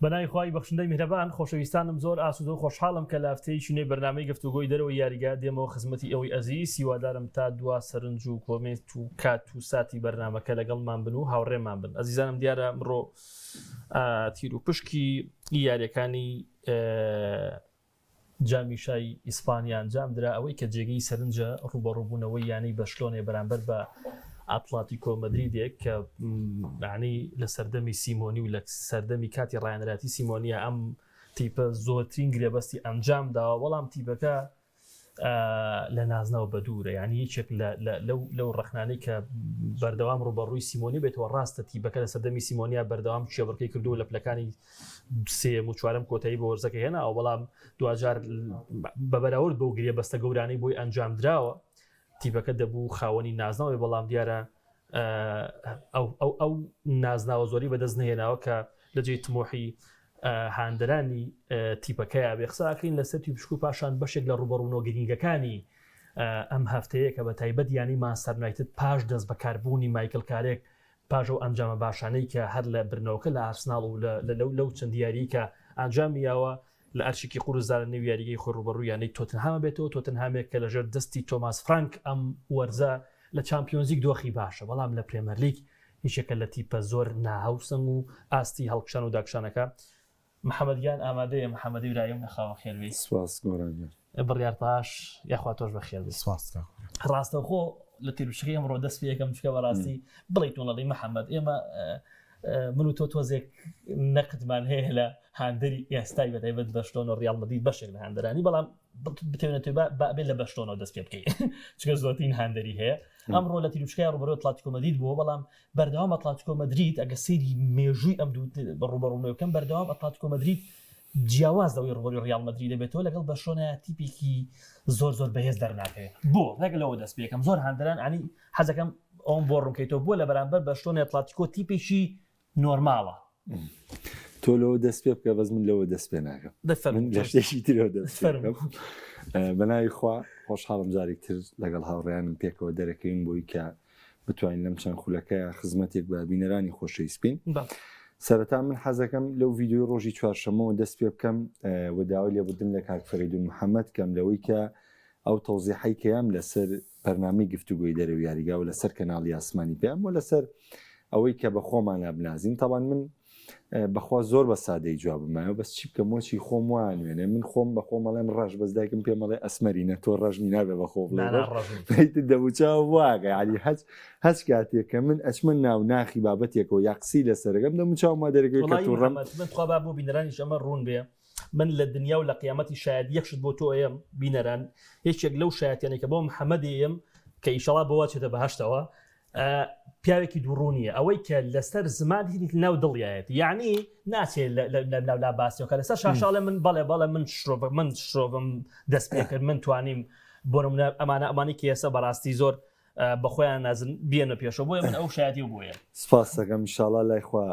بەناوی خوای بەخشندەی میهرەبان خۆشەویستانم زۆر ئاسوودە و خۆشحاڵم کە لە هەفتەیەکی نوێی بەرنامەی گفتوگۆی دەرەوەی یاریگا دێمەوە خزمەتی ئێوەی ئەزیز هیوادارم تا دوا سەرنج و کۆمێنت و کات و ساتی بەرنامەکە لەگەڵمان بن و هاوڕێمان بن ئەزیزانم دیارە ئەمڕۆ تیر و پشکی یاریەکانی جامی شای ئیسپانیا ئەنجامدرا، ئەوەی کە جێگەی سەرنجە ڕووبەڕووبوونەوەی یانەی بەرشلۆنەیە بەرامبەر بە ئاتلاتیکۆ مەدریدێک کە یانی لە سەردەمی سیمۆنی و لە سەردەمی کاتی ڕایەنەراتی سیمۆنیە ئەم تیپە زۆرترین گرێبەستی ئەنجام داوە بەڵام تیپەکە لە نازناو بەدوورە یعنی یەکێک لەو ڕخنانەی کە بەردەوام ڕوبەڕووی سیمۆنی بێتەوە ڕاستە تیپەکە لە سەردەمی سیمۆنیا بەردەوام کێبڕکێی کردووە لە پلەکانی سێیەم و چوارەم کۆتایی بە وەرزەکە هێناوە بەڵام دواجار بە بەراورد بەو گرێبەستە گەورانەی بۆی ئەنجام دراوە تیپەکە دەبوو خاوەنی نازناوێ بەڵام دیارە ئەو ئەو ئەو نازناوە زۆری بەدەست نهێناوە کە لە جێی تمۆحی هاندەرانی تیپەکەیا بێ قساکەین لەسەر تیپشک و پاشان بەشێک لە ڕوبەڕوونەوە گرنگەکانی ئەم هەفتەیە کە بە تایبەت یانەی مانچستەر یونایتد پاش دەست بەکاربوونی مایکل کارێک پاش ئەو ئەنجامە باشانەی کە هەر لە برنەوەکە لە ئارسناڵ و لەو چەند یاریی کە ئەنجامی یاوە لە ئەرکێکی قورسدا لە نێو یاریگەی خۆی ڕووبەڕووی یانەی تۆتنهام بێتەوە، تۆتنهامێک کە لەژێر دەستی تۆماس فرانک ئەم وەرزە لە چامپیۆنزلیگ دۆخی باشە، بەڵام لە پرێمەرلیگ یەکێکە لە تیپە زۆر ناهاوسەنگ و ئاستی هەڵکشان و داکشانەکە. محەمەد گیان ئامادەیە محەمەد ئیبراهیم نەخوا بەخێر بێی. سپاس گۆران گیان. بڕیار تاش یاخوا تۆش بەخێر بێی. سپاس کاک گۆران. ڕاستەوخۆ لە تیروپشکەکەی ئەمڕۆ دەست پێ ئەکەم چونکە بەڕاستی بڵێی تۆ نەڵێی محەمەد ئێمە من و تۆ تۆزێک نەقدمان هەیە لە هاندەری ئێستای بەتایبەت بەرشلۆنە و ڕیاڵ مەدرید بەشێک لە هاندەرانی بەڵام بتەوێنێت با بێت لە بەرشلۆنەوە دەست پێ بکەین چونکە زۆرترین هاندەری هەیە ئەمڕۆ لە تیروپشکای ڕوبەرو ئەتلاتیکۆ مەدرید بووە بەڵام بەردەوام ئەتلاتیکۆ مەدرید ئەگە سەیری مێژووی ئەم دوو ڕوبەڕوونەوە بکەم بەردەوام ئەتلاتیکۆ مەدرید جیاواز لەوەی ڕوبەروی ڕیاڵ مەدرید دەبێتەوە لەگەڵ بەرشلۆنە تیپێکی زۆر زۆر بەهێز دەرناکەوێت بۆ ڕێک لەوە دەست پێکەم زۆر هاندەران ئەنی حەزەکەم ئەوم بۆ ڕوونکەیتەوە بۆ لە بەرامبەر بەرشلۆنە ئەتلاتیکۆ تیپێکی نۆرماڵە. تۆ لەوە دەست پێ بکە بەس من لەوە دەست پێ ناکەم من لە شتێکی ترەوە دەست پێ دەکەم. بە ناوی خوا خۆشحاڵم جارێک تر لەگەڵ هاوڕێیانم پێکەوە دەرەکەوین بۆی کە بتوانین لەم چەند خولەکەیە خزمەتێک بە بینەرانی خۆشەویست بکەین. سەرەتا من حەزەکەم لەو ڤیدیۆی ڕۆژی چوارشەممەوە دەست پێ بکەم و داوای لێبوردن لە کاک فەرەیدون محەممەد کەم لەوەی کە ئەو تەوزیحەی کەیام لەسەر بەرنامەی گفتوگۆی دەرەوەی یاریگا و لەسەر کەناڵی ئاسمانی پەیام و لەسەر ئەوەی کە بە خۆمانە بنازین تاوان من بەخوا زۆر بە سادەی جوابم مایەوە بەس چی بکەم وەچی خۆم وان وێنێ من خۆم بە خۆم ئەڵێم ڕەش بەس دایکم پێم ئەڵێ ئەسمەرینە تۆ ڕەش نی نابێ بە خۆ بڵێ ڕەش دەموچاو واگە یعنی هەچ هەچ کاتێک کە من ئەچمە ناو ناخی بابەتێکەوە یا قسەی لەسەرەکەم دەموچاوم وا دەرەکەوێت کە تووڕەم من خوا با بۆ بینەرانیش ئەمە ڕوون بێ من لە دنیا و لە قیامەتی شایەت یەک شت بۆ تۆ ئەیەم بینەران یەکێک لەو شایەتیانەی کە بۆ محەممەد ئەیەم کە ئیشەڵا بۆ چێتە بەهشتەوە پیاوێکی دووڕوو نییە ئەوەی کە لەسەر زمان هیچ ناو دڵیایەتی یعنی ناچێت لە باسیەکە لەسەر شاشاڵێ من بەڵێ بەڵێ من شرۆڤ من شرۆڤم دەست پێ کرد من توانیم بۆ نمونە ئەمانە ئەمانی کە ئێستا بەڕاستی زۆر بەخۆیان نازن بێنە پێشەوە بۆیە من ئەو شایەتی و بۆیە. سپاست دەکەم ئیشاڵا لای خوا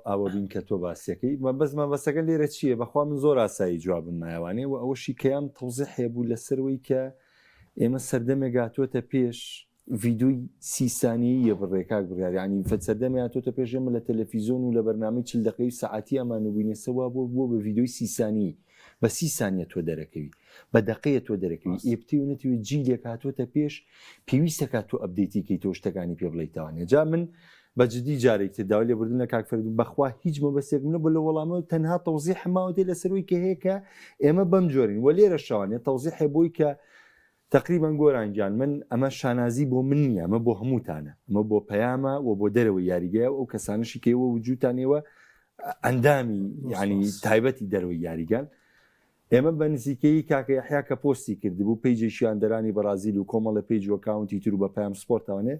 ئاوە بین کە تۆ باسیەکەی بەس مەبەستەکە لێرە چییە بەخوا من زۆر ئاسایی جوابم مایەوانێ و ئەوەشی کەیام تەوزیحێ بوو لەسەروەی کە ئێمە سەردەمێک هاتووەتە پێش ڤیدیۆی سی سانیەییە بڕێ کاک بڕیار یانی سەردەمێ هاتووەتە پێش ئێمە لە تەلەفیزۆن و لە بەرنامەی چل دەقەی و سەعاتی ئەمان و بووینە سەوا بۆ بووە بە ڤیدیۆی سی سانیەیی بە سی سانیە تۆ دەرەکەوی بە دەقەیە تۆ دەرەکەوی ئێ بتەوێ و نەتەوێ جیلێک هاتووەتە پێش پێویستە کات تۆ update ی کەیتەوە شتەکانی پێ بڵێیتەوانێ جا من بە جدی جارێک تر داوای لێبوردن لە کاک فەریدون بەخوا هیچ مەبەستێکم نەبوو لە وەڵامەوە تەنها تەوزیحم ماوەتێ لەسەروی کە هەیە کە ئێمە بەم جۆرین وە لێرە شەوانێ تەوزیحێ بۆی کە تەقریبەن گۆران گیان من ئەمە شانازی بۆ من نییە ئەمە بۆ هەمووتانە ئەمە بۆ پەیامە و بۆ دەرەوەی یاریگایە و ئەو کەسانەشی کە ئێوە وجودتان ئێوە ئەندامی یعنی تایبەتی دەرەوەی یاریگان ئێمە بە نزیکەیی کاکە یەحیا کە پۆستی کردبوو page ێکی هاندەرانی بەڕازیل و کۆمەڵە page و account ی تر و بە پەیام سپۆرتەوەنێ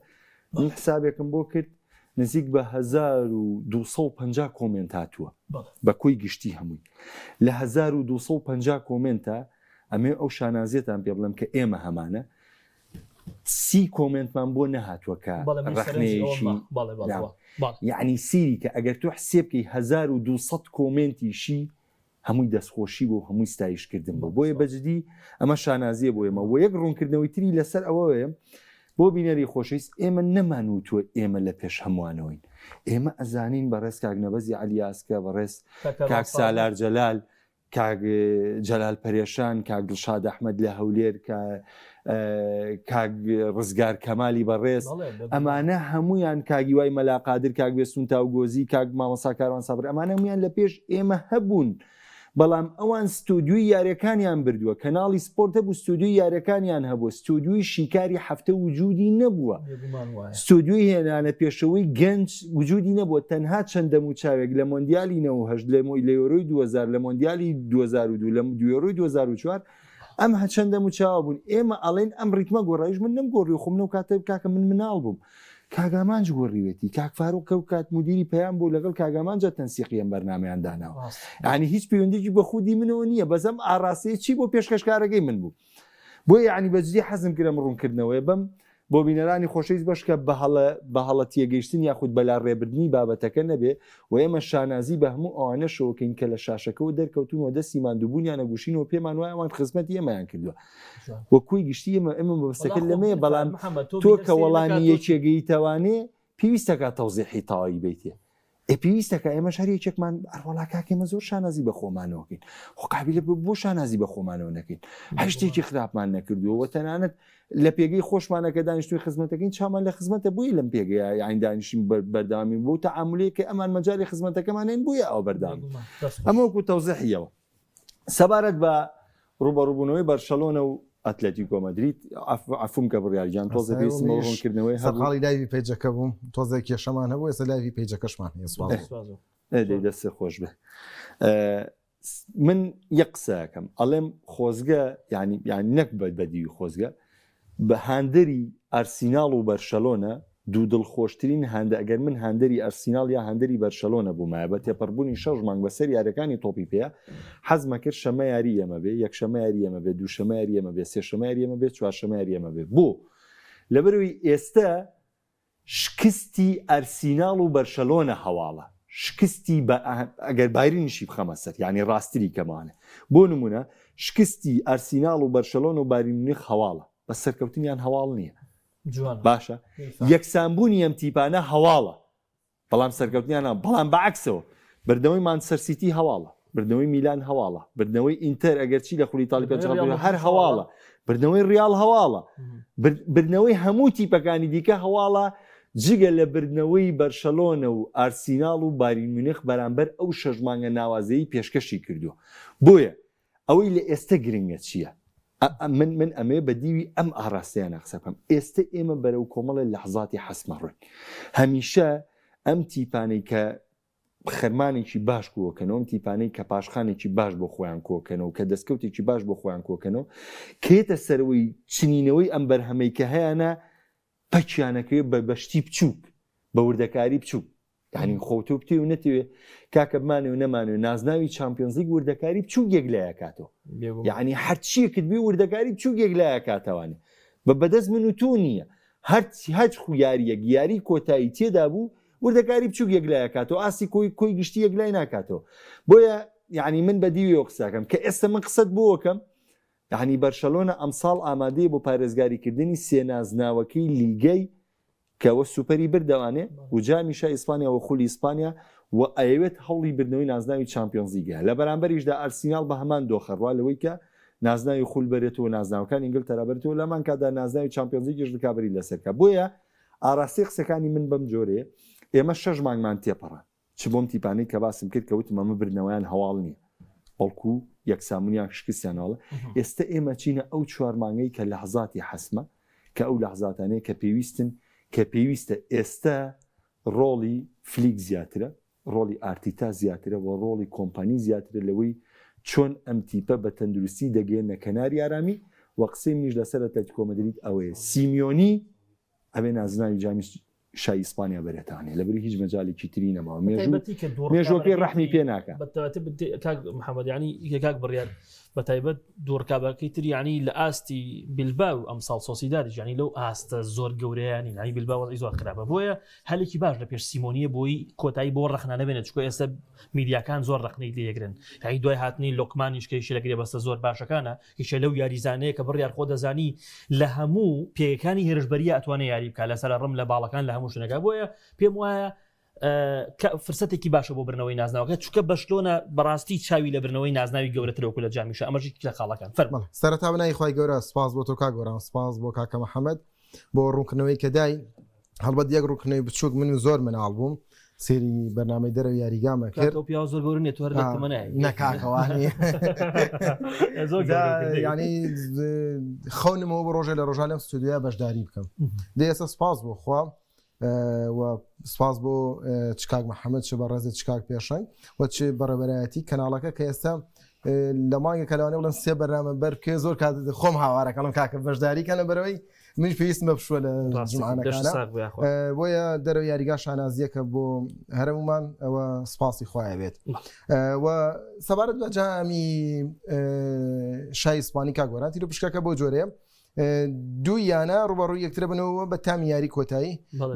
من حسابێکم بۆ کرد نزیک بە 1250 comment هاتووە بە کۆی گشتی هەمووی لە 1250 comment ە ئەمەوێ ئەو شانازیەتان پێ بڵێم کە ئێمە هەمانە سی comment مان بۆ نەهاتووە کە ڕەخنەیەکی یعنی سیری کە ئەگەر تۆ حسێب بکەی 1200 comment یشی هەمووی دەستخۆشی بۆ هەمووی ستایشکردن بۆ بۆیە بەجدی ئەمە شانازیە بۆ ئێمە وە یەک ڕوونکردنەوەی تری لەسەر ئەوەیە بۆ بینەری خۆشەویست ئێمە نەمانوتووە ئێمە لە پێش هەمووانەوەین. ئێمە ئەزانین بەڕێز کاک نەبەزی عەلیاسکە بەڕێز کاک سالار جەلال کاک جەلال پەرێشان، کاک دڵشاد ئەحمەد لە هەولێر، کاک ڕزگار کەمالی بەڕێز، ئەمانە هەمویان کاک هیوای مەلا قادر، کاک بێستون تاوگۆزی، کاک مامۆستا کاروان سابر، ئەمانە هەمویان لە پێش ئێمە هەبوون. بەڵام ئەوان ستۆدیۆی یاریەکانیان بردووە، کەناڵی سپۆرت هەبوو ستۆدیۆی یاریەکانیان هەبوو، ستۆدیۆی شیکاری هەفتە وجودی نەبووە، ستۆدیۆی هێنانە پێشەوەی گەنج وجودی نەبووە، تەنها چەند دەموچاوێک لە مۆندیالی 98 لە لە یۆرۆی 2000 لە مۆندیالی 2002 لە یۆرۆی 2004 ئەم هەچەند دەموچاوە بوون ئێمە ئەڵێن ئەم ڕیتمە گۆڕایش من نەمگۆڕی خۆم لەو کاتە کاکە من مناڵ بووم کاک ئامانج گۆڕیوێتی کاک فاروق کەو کات مدیری پەیام بوو لەگەڵ کاک ئامانجا تەنسیقی ئەم بەرنامەیان داناوە یعنی هیچ پەیوەندیکی بە خودی منەوە نییە بەس ئەم ئاراستەیە چی بۆ پێشکەشکارەکەی من بوو بۆیە یعنی بە جدی حەزم کرد ئەم ڕوونکردنەوەیە بەم بۆ بینەرانی خۆشەویست بەشکە بە هەڵە بە هەڵە تێگەیشتن یاخود بە لاڕێبردنی بابەتەکە نەبێ و ئێمە شانازی بە هەموو ئەوانەشەوە کەین کە لە شاشەکەوە دەرکەوتوون و دەستی ماندووبوونیان ئەگوشین و پێمان وایە ئەوان خزمەتی ئێمەیان کردووە و کۆی گشتی ئێمە ئێمە مەبەستەکە لەمەیە بەڵام تۆ کە وەڵامی یەکێگەیتەوانێ پێویستەکە تەوزیحی تەواوی بیتێ ئێ پێویستەکە ئێمەش هەر یەکێکمان ئەروەڵا کاک ئێمە زۆر شانازی بە خۆمانەوە کەین خۆ قابیلە بۆ شانازی بە خۆمانەوە نەکەین هەر شتێکی خراپمان نەکردووە و تەنانەت لە پێگەی خۆشمانە کە دانیشتوی خزمەتەکەین چامان لە خزمەتە بۆیە لەم پێگەیە یاین دانیشین بەردەوامی بۆ تەعامولەیە کە ئەمان مەجای خزمەتەکەمانێن بۆیە ئەو بەردەوام ئەمە وەکو تەوزیحیەوە سەبارەت بە ڕووبەڕووبوونەوەی بەرشەلۆنە و ئەتلەتیکۆ مەدرید، عەفوم کە بڕیار گیان تۆزێ پێویستم بە ڕوونکردنەوەی هەبوو. سەرقاڵی live ی page ەکە بووم، تۆزێک کێشەمان هەبوو، ئێستا live ی page ەکەشمان هەیە. سوپاس. دەی دەستت خۆش بێ. من یەک قسە ئەکەم ئەڵێم خۆزگە یانی یانی نەک بە بەدیوی خۆزگە بە هاندەری ئارسیناڵ و بەرشەلۆنە دوودڵخۆشترین هاندە ئەگەر من هاندەری ئەرسیناڵ یا هاندەری بەرشەلۆنە بوومایە بە تێپەڕبوونی شەش مانگ بەسەر یاریەکانی تۆپی پێ حەزمە کرد شەمە یاری ئێمە بێ یەکشەمە یاری ئێمە بێ دووشەمە یاری ئێمە بێ سێشەمە یاری ئێمە بێ چوارشەمە یاری ئێمە بێ بۆ لەبەرەوەی ئێستە شکستی ئەرسیناڵ و بەرشەلۆنە هەواڵە شکستی بە ئەگەر بایرنیشی بخەمە سەر یانی ڕاستری کەمانە بۆ نمونە شکستی ئەرسیناڵ و بەرشەلۆنە و بایرن میونخ هەواڵە بەس سەرکەوتنیان هەواڵ نییە باشە یەکسانبوونی ئەم تیپانە هەواڵە بەڵام سەرکەوتنیان بەڵام بەعکسەوە بردنەوەی مانچستەر سیتی هەواڵە بردنەوەی میلان هەواڵە بردنەوەی ئینتەر ئەگەرچی لە خولی ئیتاڵی پێنج هەر هەواڵە بردنەوەی ریال هەواڵە بردنەوەی هەموو تیپەکانی دیکە هەواڵە جگە لە بردنەوەی بەرشەلۆنە و ئارسیناڵ و بایرن میونخ بەرامبەر ئەو شەش مانگە ناوازەیی پێشکەشی کردووە بۆیە ئەوەی لە ئێستە گرنگە چییە؟ من من ئەمەوێ بە دیوی ئەم ئاراستەیانە قسە بکەم. ئێستە ئێمە بەرەو کۆمەڵێ لەحزاتی حەسمە ڕۆین. هەمیشە ئەم تیپانەی کە خەرمانێکی باش کۆکەنەوە، ئەم تیپانەی کە پاشخانێکی باش بۆ خۆیان کۆکەنەوە، کە دەستکەوتێکی باش بۆ خۆیان کۆکەنەوە، کە یەتە سەرەوەی چنینەوەی ئەم بەرهەمەی کە هەیانە، پەکیانەکەوێ بە بە شتی بچووک، بە وردەکاری بچووک. یانی خۆ تۆ بتێ و نەتەوێ کاکە بمانێ و نەمانێ نازناوی چامپیۆنزلیگ وردەکاری بچووک یەکلایەکاتەوە. یعنی هەرچیەکت بێ وردەکاری بچووک یەکلایەکاتەوانێ. بە بەدەست من و تۆ نییە. هەرچی هەچ خو یاریەک یاری کۆتایی تێدا بوو وردەکاری بچووک یەکلایەکاتەوە ئاستی کۆی کۆی گشتی یەکلای ناکاتەوە. بۆیە یعنی من بە دیویەوە قسەکەم کە ئێستا من قسەت بۆکەم یەعنی بەرشەلۆنە ئەمساڵ ئامادەیە بۆ پارێزگاریکردنی سێ نازناوەکەی لیگەی کە وە سوپەری بردەوانێ و جامی شای ئیسپانیا و خولی ئیسپانیا و ئەیەوێت هەوڵی بردنەوەی نازناوی چامپیۆنزلیگە لە بەرامبەریشدا ئەرسیناڵ بە هەمان دۆخە ڕوا لەوەی کە نازناوی خول بەرێتەوە نازناوەکانی ئینگلتەرا بەرێتەوە لەمان کاتدا نازناوی چامپیۆنزلیگیش ڕکابەری لەسەر کا بۆیە ئاراستەی قسەکانی من بەم جۆرەیە ئێمە شەش مانگمان تێپەڕاند چ بۆم تیپانەی کە باسم کرد کە وتم ئەمە بردنەوەیان هەواڵ نییە بەڵکو یەکسانبوونیان شکستیان هەواڵە ئێستا ئێمە چینە ئەو چوار مانگەی کە لەحزاتی حەسمە کە ئەو لەحزاتانەیە کە پێویستن کە پێویستە ئێستا ڕۆڵی فلیک زیاترە ڕۆڵی ئارتیتا زیاترە و ڕۆڵی کۆمپانی زیاترە لەوەی چۆن ئەم تیپە بە تەندروستی دەگەیەنە کەناری ئارامی و قسەی منیش لەسەر ئەتلەتیکۆ مەدرید ئەوەیە سیمیۆنی ئەبێ نازناوی جامی شای ئیسپانیا بەرێتانێ لەبری هیچ مەجالێکی تری نەماوە مێژوو مێژوەکەی ڕەحمی پێ ناکە کاک محەممەد ینی کاک بڕیار بە تایبەت دوو ڕکابەکەی تر ینی لە ئاستی بلباو ئەم ساڵ سۆسیدادیش ینی لەو ئاستە زۆر گەورەیانی ینی بلباو وەزعی زۆر خراپە بۆیە هەلێکی باش لە پێش سیمۆنیە بۆی کۆتایی بۆ ڕەخنە نەبێنێت چکۆ ئێستا میدیاکان زۆر ڕەخنەی لێگرن یعنی دوای هاتنی لۆکمانیش کە یەکێ لە گرێبەستە زۆر باشەکانە یەکێ لەو یاریزانەیە کە بڕیار خۆ دەزانی لە هەموو پێگەکانی هێرشبەریە ئەتوانێ یاری بکات لەسەر ڕم لە باڵەکان لە هەموو شوێنەکە بۆیە پێم وایە. فرسەتێکی باشە بۆ برنەوەی نازناوەکە چکە بەشلۆنە بەڕاستی چاوی لە برنەوەی نازناوی گەورەترەوەکو لە جامیشە ئەمەش لە خاڵەکان فەرمە سەرەتا بەناوی خوای گەورە سپاس بۆ تۆ کاک گۆران سپاس بۆ کاکە محەممەد بۆ ڕوونکردنەوەی کە دای هەڵبەت یەک ڕوونکردنەوەی بچووک من زۆر مناڵ بووم سێری بەرنامەی دەرەوە یاریگامە کرد پیاو زۆر گەورە نیە تۆ هەر لە تەمەنای نەکاکەوانی زۆر ینی خەونمەوە بۆ ڕۆژێ لە ڕۆژان لەم ستودیۆیا بەشداری بکەم دێ ئێستا سپاس بۆ خوا و سپاس بۆ چ کاک محەممەد چ بەڕێزت چ کاک پێشەنگ و چ بەڕێبەرایەتی کەناڵەکە کە ئێستا لە مانگێک لەوانەیە بڵێم سێ بەرنامە بەر بکەێ زۆر کات خۆم هاوارەکەم کاکە بەشداری کەنە بەرەوەی منیش پێویستم بە پشووە لە جمعانەکانە بۆیە دەرەوە یاریگا شانازیەکە بۆ هەرمومان ئەوە سپاسی خوایە بێت و سەبارەت بە جامی شای ئیسپانی کاگۆران تیرو پشکەکە بۆ جۆرەیە دوو یانە ڕوبەڕووی یەکترە بنەوە بە تامی یاری کۆتایی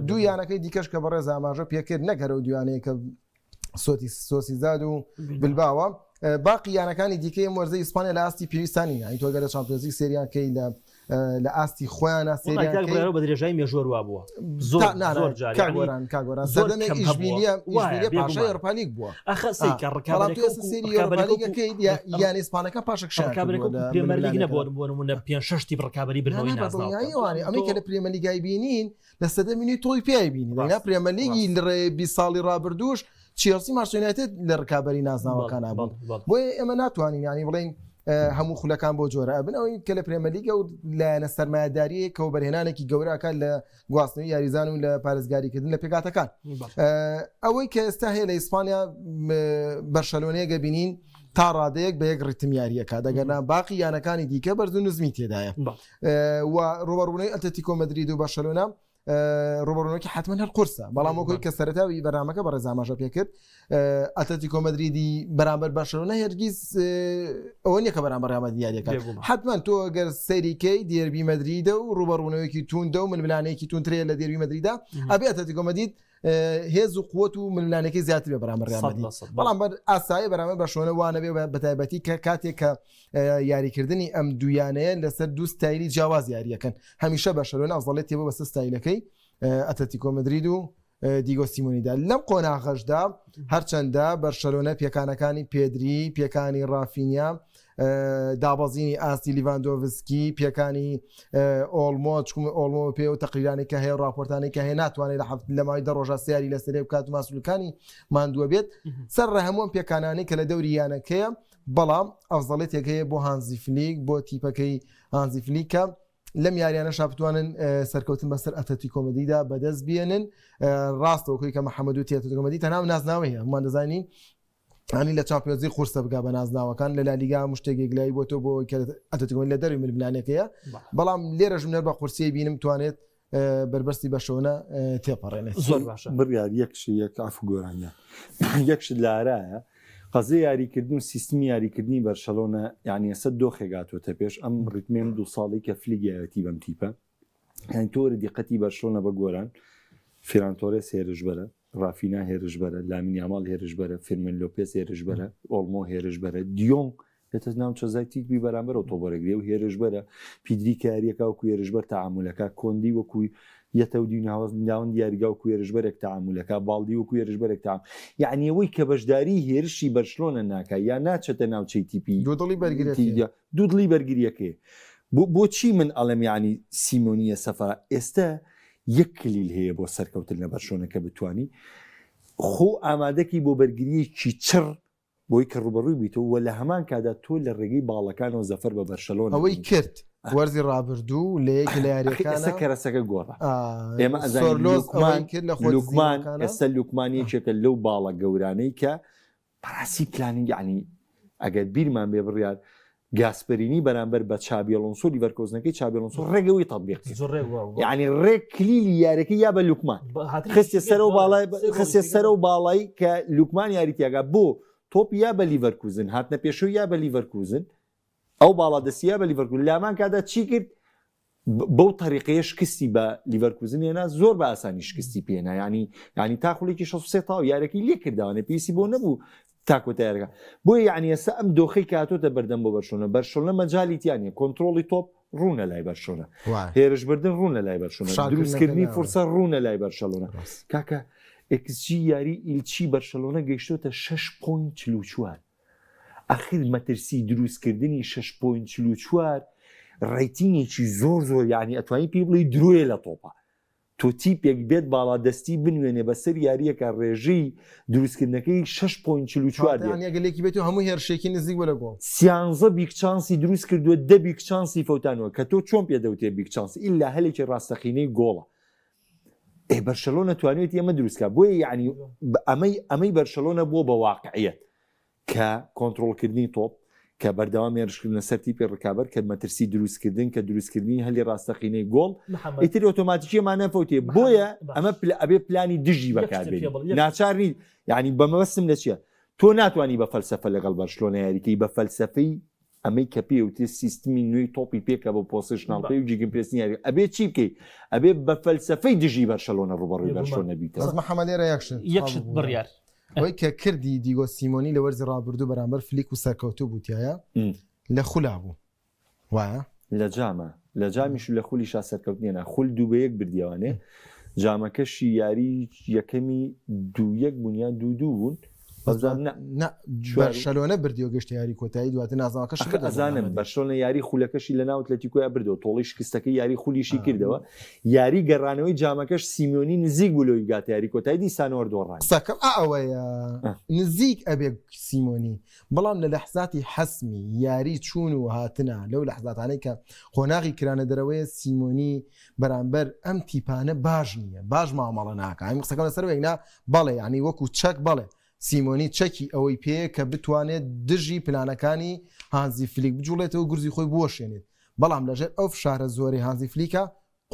دوو یانەکەی دیکەش کە بەڕێز ئاماژە پێکرد نەگەرەوە دویانەیە کە سۆتی سۆسیزاد و بلباوە باقی یانەکانی دیکەی وەرزی ئیسپانیا لە ئاستی پێویستانی یانی تۆ گەر لە چامپیۆنزلیگ سێریان کەی لە لە ئاستی خۆیان سێریان بە درێژای مێژوەر وا بووە زۆر زۆر جار کاگۆران کاگۆران سەردەمێک ئیشبیلیە ئیشبیلیە پاشای ئەوروپالیگ بووە ئەخە سەیکە ڕکابەرەکە سێری ئەوروپالیگەکەی یانە ئیسپانەکە پاشەکشە ڕکابەرەکە پرێمەرلیگ نەبووە بۆ نمونە پێنج شەش تیپ ڕکابەری بردنەوەی نازناو ئەمەی کە لە پرێمەلیگای بینین لە سەدەمی نوێی تۆی پێی بینی نا پرێمەلیگی لڕێ 20 ساڵی ڕابردووش چێڵسی مانچستەر یونایتد لە ڕکابەری نازناوەکان بوون بۆیە ئێمە ناتوانین ینی بڵین هەموو خولەکان بۆ جۆرە ئەبن ئەوەی کە لە پرێمەلیگە و لایەنە سەرمایەداریە کە وەبەرهێنانێکی گەورەکە لە گواستنەوەی یاریزان و لە پارێزگاریکردن لە پێکاتەکان ئەوەی کە ئێستا هەیە لە ئیسپانیا بەرشەلۆنەیەگە بینین تا ڕادەیەک بە یەک ڕیتم یاریەکە دەگەرنا باقی یانەکانی دیکە بەرز و نزمی تێدایە و ڕوبەڕوونەوەی ئەتلەتیکۆ مەدرید و بەرشەلۆنە ڕوبەڕوونەوەکی حتمما هەر قورسە بەڵام وەکۆی کە سەرەتاوی بەرنامەکە بەڕێز ئاماژە پێکرد ئەتلەتیکۆ مەدریدی بەرامبەر بەرشەلۆنە هەرگیز ئەوە نییە کە بەرامبەر ڕیال مەدرید یاریەکە حتمما تۆ گەر سەیریکەی دێربی مەدریدە و ڕوبەڕوونەوەیەکی توندە و ململانێکی توندترەیە لە دێربی مەدریدا ئەبێ ئەتلەتیکۆ مەدرید هێز و قوت و ململانێکەی زیاتر بێ بەرامبەر ڕیال مەدرید بەڵام بەر ئاسایی بەرامبەر بەرشەلۆنە وانەبێ بە تایبەتی کە کاتێک کە یاریکردنی ئەم دویانەیە لەسەر دوو ستایلی جیاواز یاریەکەن هەمیشە بەرشەلۆنە ئەفزەڵێت تێبوو بەسەر ستایلەکەی ئەتلەتیکۆ مەدرید و دیگۆ سیمۆنیدا لەم قۆناغەشدا هەرچەندە بەرشەلۆنە پێکانەکانی پێدری پێکانی ڕافینیا دابەزینی ئاستی لیڤاندۆڤسکی پێکانی ئۆڵمۆ چکم ئۆڵمۆ پێ و تەقریرانی کە هەیە راپۆرتانی کە هەیە ناتوانێت لە هەفت لە ماوەی دە ڕۆژە سیاری لەسەرێ بکات و ماسولکانی ماندووە بێت سەر ڕە هەموو پێکانانی کە لە دەوری یانەکەیە بەڵام ئەفزەڵێتێک هەیە بۆ هانزی فلیک بۆ تیپەکەی هانزی فلیک کە لەم یاریانەشا بتوانن سەرکەوتن بەسەر ئەتلەتیکۆ مەدریدا بەدەست بێنن ڕاستە وەکوی کە محەممەد وتی ئەتلەتیکۆ مەدرید تەنها نازناوە هەیە هەموومان دەزانین ینی لە چامپیۆنزی قورسە بگا بە نازناوەکان لە لالیگا مشتێک یەکلایی بۆ تۆ بۆ کە ئەتلەتیکۆ لە دەروی ململانێکەیە بەڵام لێرەش منەر بە قورسیی بینم توانێت بەربەستی بەشەونە تێپەڕێنێت زۆر باشە بڕیار یەکشی یەک عفو گۆرانیان یەکشت لارایە قەزیە یاریکردن و سیستمی یاریکردنی بەرشەلۆنە یانی ئێستا دۆخێک هاتووەتە پێش ئەم ڕیتمێم دوو ساڵی کە فلیک یاوێتی بەم تیپە یانی تۆرە دیقەتی بەرشەلۆنە بە گۆران فیران تۆرێس هێرشبەرە ڕافینا هێرشبەرە لامین یاماڵ هێرشبەرە فیرمن لۆپێز هێرشبەرە ئۆڵمۆ هێرشبەرە دیۆنگ دێتە ناو چەزای تیپی بەرامبەرەوە تۆپ وەرەگرێ و هێرشبەرە، پیدری کە یارییەکە وەکو هێرشبەر تەعامولەکا، کۆندی وەکو یەتە و دیو ناوەندی یاریگا وەکو هێرشبەرێک تەعامولەکا، باڵدی وەکو هێرشبەرێک تەعام یەعنی ئەوەی کە بەشداریی هێرشی بەرشلۆنە ناکا یا ناچێتە ناوچەی تیپی دوودڵی بەرگرییەکەیە. دوودڵی بەرگرییەکەیە. بۆ بۆچی من ئەڵێم یەعنی سیمۆنییە سەفا ئێستە یەک کلیل هەیە بۆ سەرکەوتن لە بەرشلۆنە کە بتوانی خۆ ئامادەکی بۆ بەرگرییەکی چڕ بۆی کە ڕووبەڕووی بیتەوە و لە هەمان کاتدا تۆ لە ڕێگەی باڵەکانەوە زەفەر بە بەرشەلۆنە ئەوەی کرد وەرزی ڕابردوو لە یەکێ لە ئەخی یاریەکانە ئێستا کەرەسەکە گۆڕا ئێمە ئەزانین سۆرلۆز لوکمان ئەوەی کرد لە خۆ لوکمان دزینەکانە ئێستا لوکمان یەکێکە لەو باڵە گەورانەی کە بەڕاستی planning یعنی ئەگەر بیرمان بێ بڕیار گاسپەرینی بەرامبەر بە چابی ئەلۆنسۆ لیڤەرکۆزنەکەی چابی ئەلۆنسۆ ڕێگەوەی تەطبیق کرد زۆر ڕێک وا یعنی ڕێک کلیلی یاریەکەی یا بە لوکمان بە هاتریکی خستە کرد سەرەوە بەڵێ باڵای سێ گۆڵی خستە پێ سەرەوە باڵای کە لوکمان یاری تیاگا بۆ تۆپ یا بە لیڤەرکوزن هاتنە پێشەوە یا بە لیڤەرکوزن ئەو باڵا دەستی یا بە لیڤەرکوزن لامان کادا چی کرد بەو تەریقەیە شکستی بە لیڤەرکوزن هێنا زۆر بە ئاسانی شکستی پێنا ینی ینی تا خولێکی 63 تاو یارەکەی لێ کردوانە پێویستی بۆ نەبوو تا کۆتا یاریەکە بۆیە یعنی ئێستا ئەم دۆخەی کە هاتۆتە بەردەم بۆ بەرشۆنە بەرشۆنە مەجالی تیا نیە کۆنترۆڵی تۆپ ڕوونە لای بەرشۆنە وایە. هێرشبردن ڕوونە لای بەرشۆنە فشارکردنەکە دروستکردنی ناوە. فرسە ڕوونە لای بەرشەلۆنە ڕاست. کاکە. xG یاری ئیلچی بەرشەلۆنە گەیشتۆتە 6.44 ئەخیر مەترسی دروستکردنی 6.44 rating ێکی زۆر زۆر یعنی ئەتوانی پێی بڵێی درۆیە لە تۆپە تۆ تیپێک بێت باڵادەستی بنوێنێ بەسەر یارییەکە ڕێژەی دروستکردنەکەی 6.44 بێت. یانی ئەگەر لێکی بێت و هەموو هێرشێکی نزیک بووە لە گۆڵ. سیانزە big chance ی دروست کردووە دە big chance ی فەوتانوە کە تۆ چۆن پێ دەوترێ big chance ئیلا هەلێکی ڕاستەقینەی گۆڵە ئێ بەرشەلۆنە توانیوێتی ئەمە دروست کا بۆیە یعنی ئەمەی ئەمەی بەرشەلۆنە بووە بە واقعیەت کە کۆنترۆڵکردنی تۆپ، کە بەردەوام هێرشکردنە سەر تیپی ڕکابەر، کە مەترسی دروستکردن، کە دروستکردنی هەلی ڕاستەقینەی گۆڵ، ئیتر ئۆتۆماتیکی ئەمانە فەوتێ، بۆیە ئەمە ئەبێ پلانی دژی بەکاربێنی، ناچار نیت، یانی بە مەبەستم لە چییە؟ تۆ ناتوانی بە فەلسەفە لەگەڵ بەرشلۆنە یاریکەی، بە فەلسەفەی ئەمەی کە پێی وترێ سیستمی نوێی تۆپی پێ کە بە positional play و gegenpressing یاری ئەبێ چی بکەی؟ ئەبێ بە فەلسەفەی دژی بەرشەلۆنە ڕووبەڕووی بەرشلۆنە بیتەوە. بەس محەمەد لێرە یەک شت یەک شت بڕیار. ئەوەی کە کردی دیگۆ سیمۆنی لە وەرزی ڕابردوو بەرامبەر فلیک و سەرکەوتوو بوو تیایا لە خولا بوو وایە؟ لە جامە لە جامیش و لە خولیشا سەرکەوتنی نا خول دوو بە یەک بردیەوانێ جامەکەشی یاری یەکەمی دوو یەک بوون یان دوو دوو بوون بەزان نا نا بەرشەلۆنە بردیەوە گەشتە یاری کۆتایی دواتر نازناوەکەشی ئەخر بردەوە ئەزانم بۆ بەرشلۆنە یاری خولەکەشی لە ناو ئەتلەتیکۆیا بردەوە تۆڵەی شکستەکەی یاری خولیشی کردەوە یاری گەڕانەوەی جامەکەش سیمیۆنی نزیک بوو لەوەی بگاتە یاری کۆتایی دیسانەوە دۆڕانی. قسەکەم ئا ئەوەیە نزیک ئەبێ سیمۆنی بەڵام لە لەحزاتی حەسمی یاری چوون و هاتنا لەو لەحزاتانەی کە قۆناغی کرانە دەرەوەیە سیمۆنی بەرامبەر ئەم تیپانە باش نییە باش مامەڵە ناکا ئەم قسەکەم لەسەر وەیە نا بەڵێ یانی وەکو چەک بەڵێ سیمۆنی چەکی ئەوەی پێیە کە بتوانێت دژی پلانەکانی هانزی فلیک بجوڵێتەوە گورزی خۆی بوەشێنێت بەڵام لەژێر ئەو فشارە زۆرەی هانزی فلیکە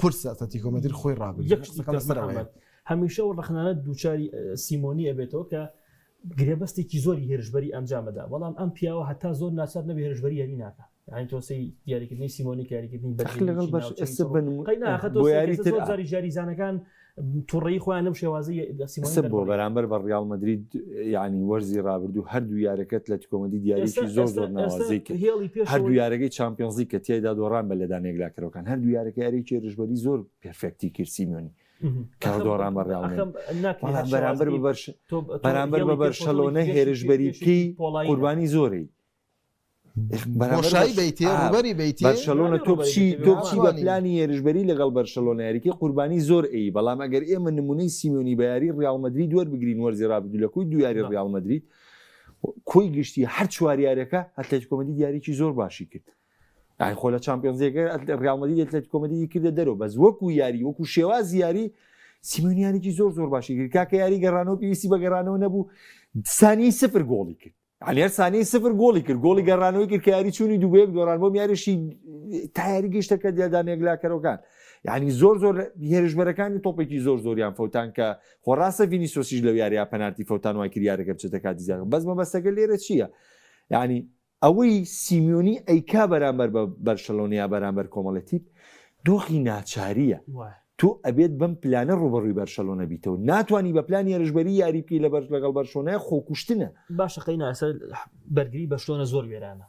قورسە ئەتلەتیکۆ مەدرید خۆی ڕابگرێت. یەک شتی قسەکەم تر لەسەر ئەوەیە. محەمەد، هەمیشە ئەو ڕەخنانە دووچاری سیمۆنی ئەبێتەوە کە گرێبەستێکی زۆری هێرشبەری ئەنجامەدا، بەڵام ئەم پیاوە هەتا زۆر ناچار نەبێ هێرشبەری یاری ناکا. یانی تۆ سەی دیاریکردنی سیمۆنی کە یاریکردنی ئەخ لەگەڵ بەرگریی بەرش ناوچەیی ئێستا تۆ بە نمو- قەی نا ئەخە تۆ بۆ سەی یاری کەسە تر زۆر جاریش یاریزانەکان توڕەیی خۆیان لەم شێوازەی سیمۆنی ئێستا بۆ دەربڕی. بەرامبەر بە ڕیاڵ مەدرید یعنی وەرزی ڕابردوو هەردوو یارەکە ئەتلەتیکۆ مەدرید ئێستا یاریی زۆر ئێستا زۆر ئێستا ناوازەی کرد هێڵی هەردوو پێشەوەی یارەکەی چامپیۆنزلیگ کە تیایدا دۆڕان بە لێدانە یەکلاکەرەوەکان هەردوو یارەکە یاریی هێرشبەری زۆر perfect ی کرد سیمیۆنی کە دۆڕان بە ڕیاڵ مەدرید ناکرێ بەڵام هەر بەرامبەر بە شێوازەکەی بەرش تۆ تۆ بەرامبەر بە هێڵی پێشەوە تۆ بەرشەلۆنە پێشی هێرشبەری پێشێکی بکەی پۆڵایینە قوربانی زۆرەی بەرامبەر بۆشایی بەرش بەیتێ ئا ڕووبەری بەیتێ بەرشەلۆنە نابێ تۆ ڕووبەری بچی بەیتێ تۆ بچی بە ناتوانی پلانی هێرشبەری لەگەڵ بەرشەلۆنە یاریکەی قوربانی زۆر ئەی بەڵام ئەگەر ئێمە نمونەی سیمیۆنی بە یاری ڕیاڵ مەدرید وەربگرین وەرزی ڕابردوو لە کۆی دوو یاری بەڵێ. ڕیاڵ مەدرید کۆی گشتی هەر چوار یاریەکە ئەتلەتیکۆ مەدرید یاریی زۆر باشی کرد ئای خۆ لە چامپیۆنز لیگەکە ڕیاڵ مەدرید ئەتلەتیکۆ مەدریدی کردە دەرەوە بەس وەکو یاری وەکو شێوازی یاری سیمیۆنی یاریی زۆر زۆر باشی کرد کاکە یاری گەڕانەوە پێویستی بە گەڕانەوە نەبوو سانی سفر گۆڵی کرد یانی هەر سانیەی سفر گۆڵی کرد گۆڵی گەڕانەوەی کرد کە یاری چوونی دوو بە یەک دۆڕان بۆم یاریشی تا یاری گەیشتە کە دیادان یەکلاکەرەوەکان یعنی زۆر زۆر هێرشبەرەکانی تۆپێکی زۆر زۆریان فەوتان کە خۆ ڕاستە ڤینیسۆسیش لەو یاریە پەنارتی فەوتان وای کرد یارەکە بچێتە کاتی زیاد بەس مەبەستەکە لێرە چییە یعنی ئەوەی سیمیۆنی ئەیکا بەرامبەر بە بەرشەلۆنە یا بەرامبەر کۆمەڵێ تیپ دۆخی ناچارییە. تۆ ئەبێت بەم پلانە ڕووبەڕووی بەرشەلۆنە بیتەوە. ناتوانی بە پلانی هێرشبەری یاری بکەی لە بەر لەگەڵ بەرشۆنە خۆکوشتنە. باشە قەینا ئێستا بەرگری بەرشلۆنە زۆر وێرانە.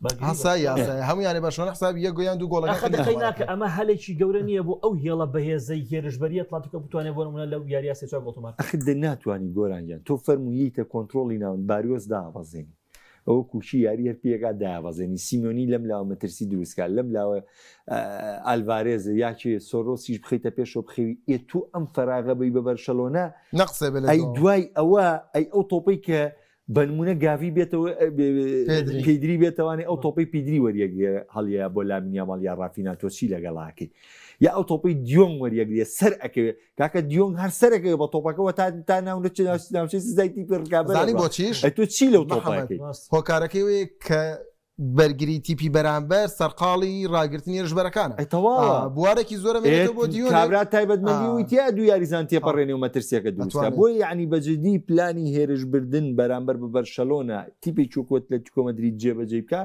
بەرگری ئاسایی بەرشلۆنە ئاسایی هەموو یانەی بەرشلۆنە حسابی یەک گۆل یان دوو گۆڵەکە ئەخە کردنە دەقەی ناکە تۆمارەکەن. ئەمە هەلێکی گەورە نییە بۆ ئەو هێڵە بەهێزەی هێرشبەری ئەتلەتیکۆ بتوانێت بۆ نمونە لەو یاریە سێ چوار گۆڵ تۆمار بکات. ئەخر دە ناتوانی گۆران گیان تۆ فەرموو یەیتە کۆنترۆڵی ناوەند باریۆس دابەزێنی ئەوە کوچی یاری هەر پێگا دابەزێنی سیمیۆنی لەم لاوە مەترسی دروستکە لەم لاوە ئالڤارێز یاکێ سۆرۆسیش بخیتە پێشەوە بخەوی ئێ تو ئەم فەراغە بی بە بەرشەلۆنە نەقسێ بێ لە ئەی دواوە. دوای ئەوە ئەی ئەو تۆپەی کە بەنمونە گاڤی بێتەوە پێدری. پیدری بێتەوانێ ئەو تۆپەی پیدری وەریەگرێ هەڵیە بۆ لامین یاماڵ یا ڕافینا تۆ چی لەگەڵاکەی یا ئەو تۆپەی دیۆنگ وەریەگرێ سەر ئەکەوێ کاکە دیۆنگ هەر سەرەکەوێ بە تۆپەکەوە تا تا ناو ناوچەی سزای تیپی ڕکابەر زانی ئەڕوا. بۆچیش؟ ئەی تۆ چی لەو محەمەد، تۆپەکەی هۆکارەکەی ئەوەیە کە بەرگری تیپی بەرامبەر سەرقاڵی ڕاگرتنی هێرشبەرەکانە. ئەی تەواوە. بوارێکی زۆرە ئێ مێنێتەوە بۆ دیۆنگ. کابرا تایبەتمەندی ئا. وی تیا دوو یاریزان تێپەڕێنێ و مەترسیەکە دروست کا. ئەتوانێت. بۆیە یەعنی بە جدی پلانی هێرشبردن بەرامبەر بە بەرشەلۆنە تیپێکی وەکو ئەتلەتیکۆ مەدرید جێبەجێی بکا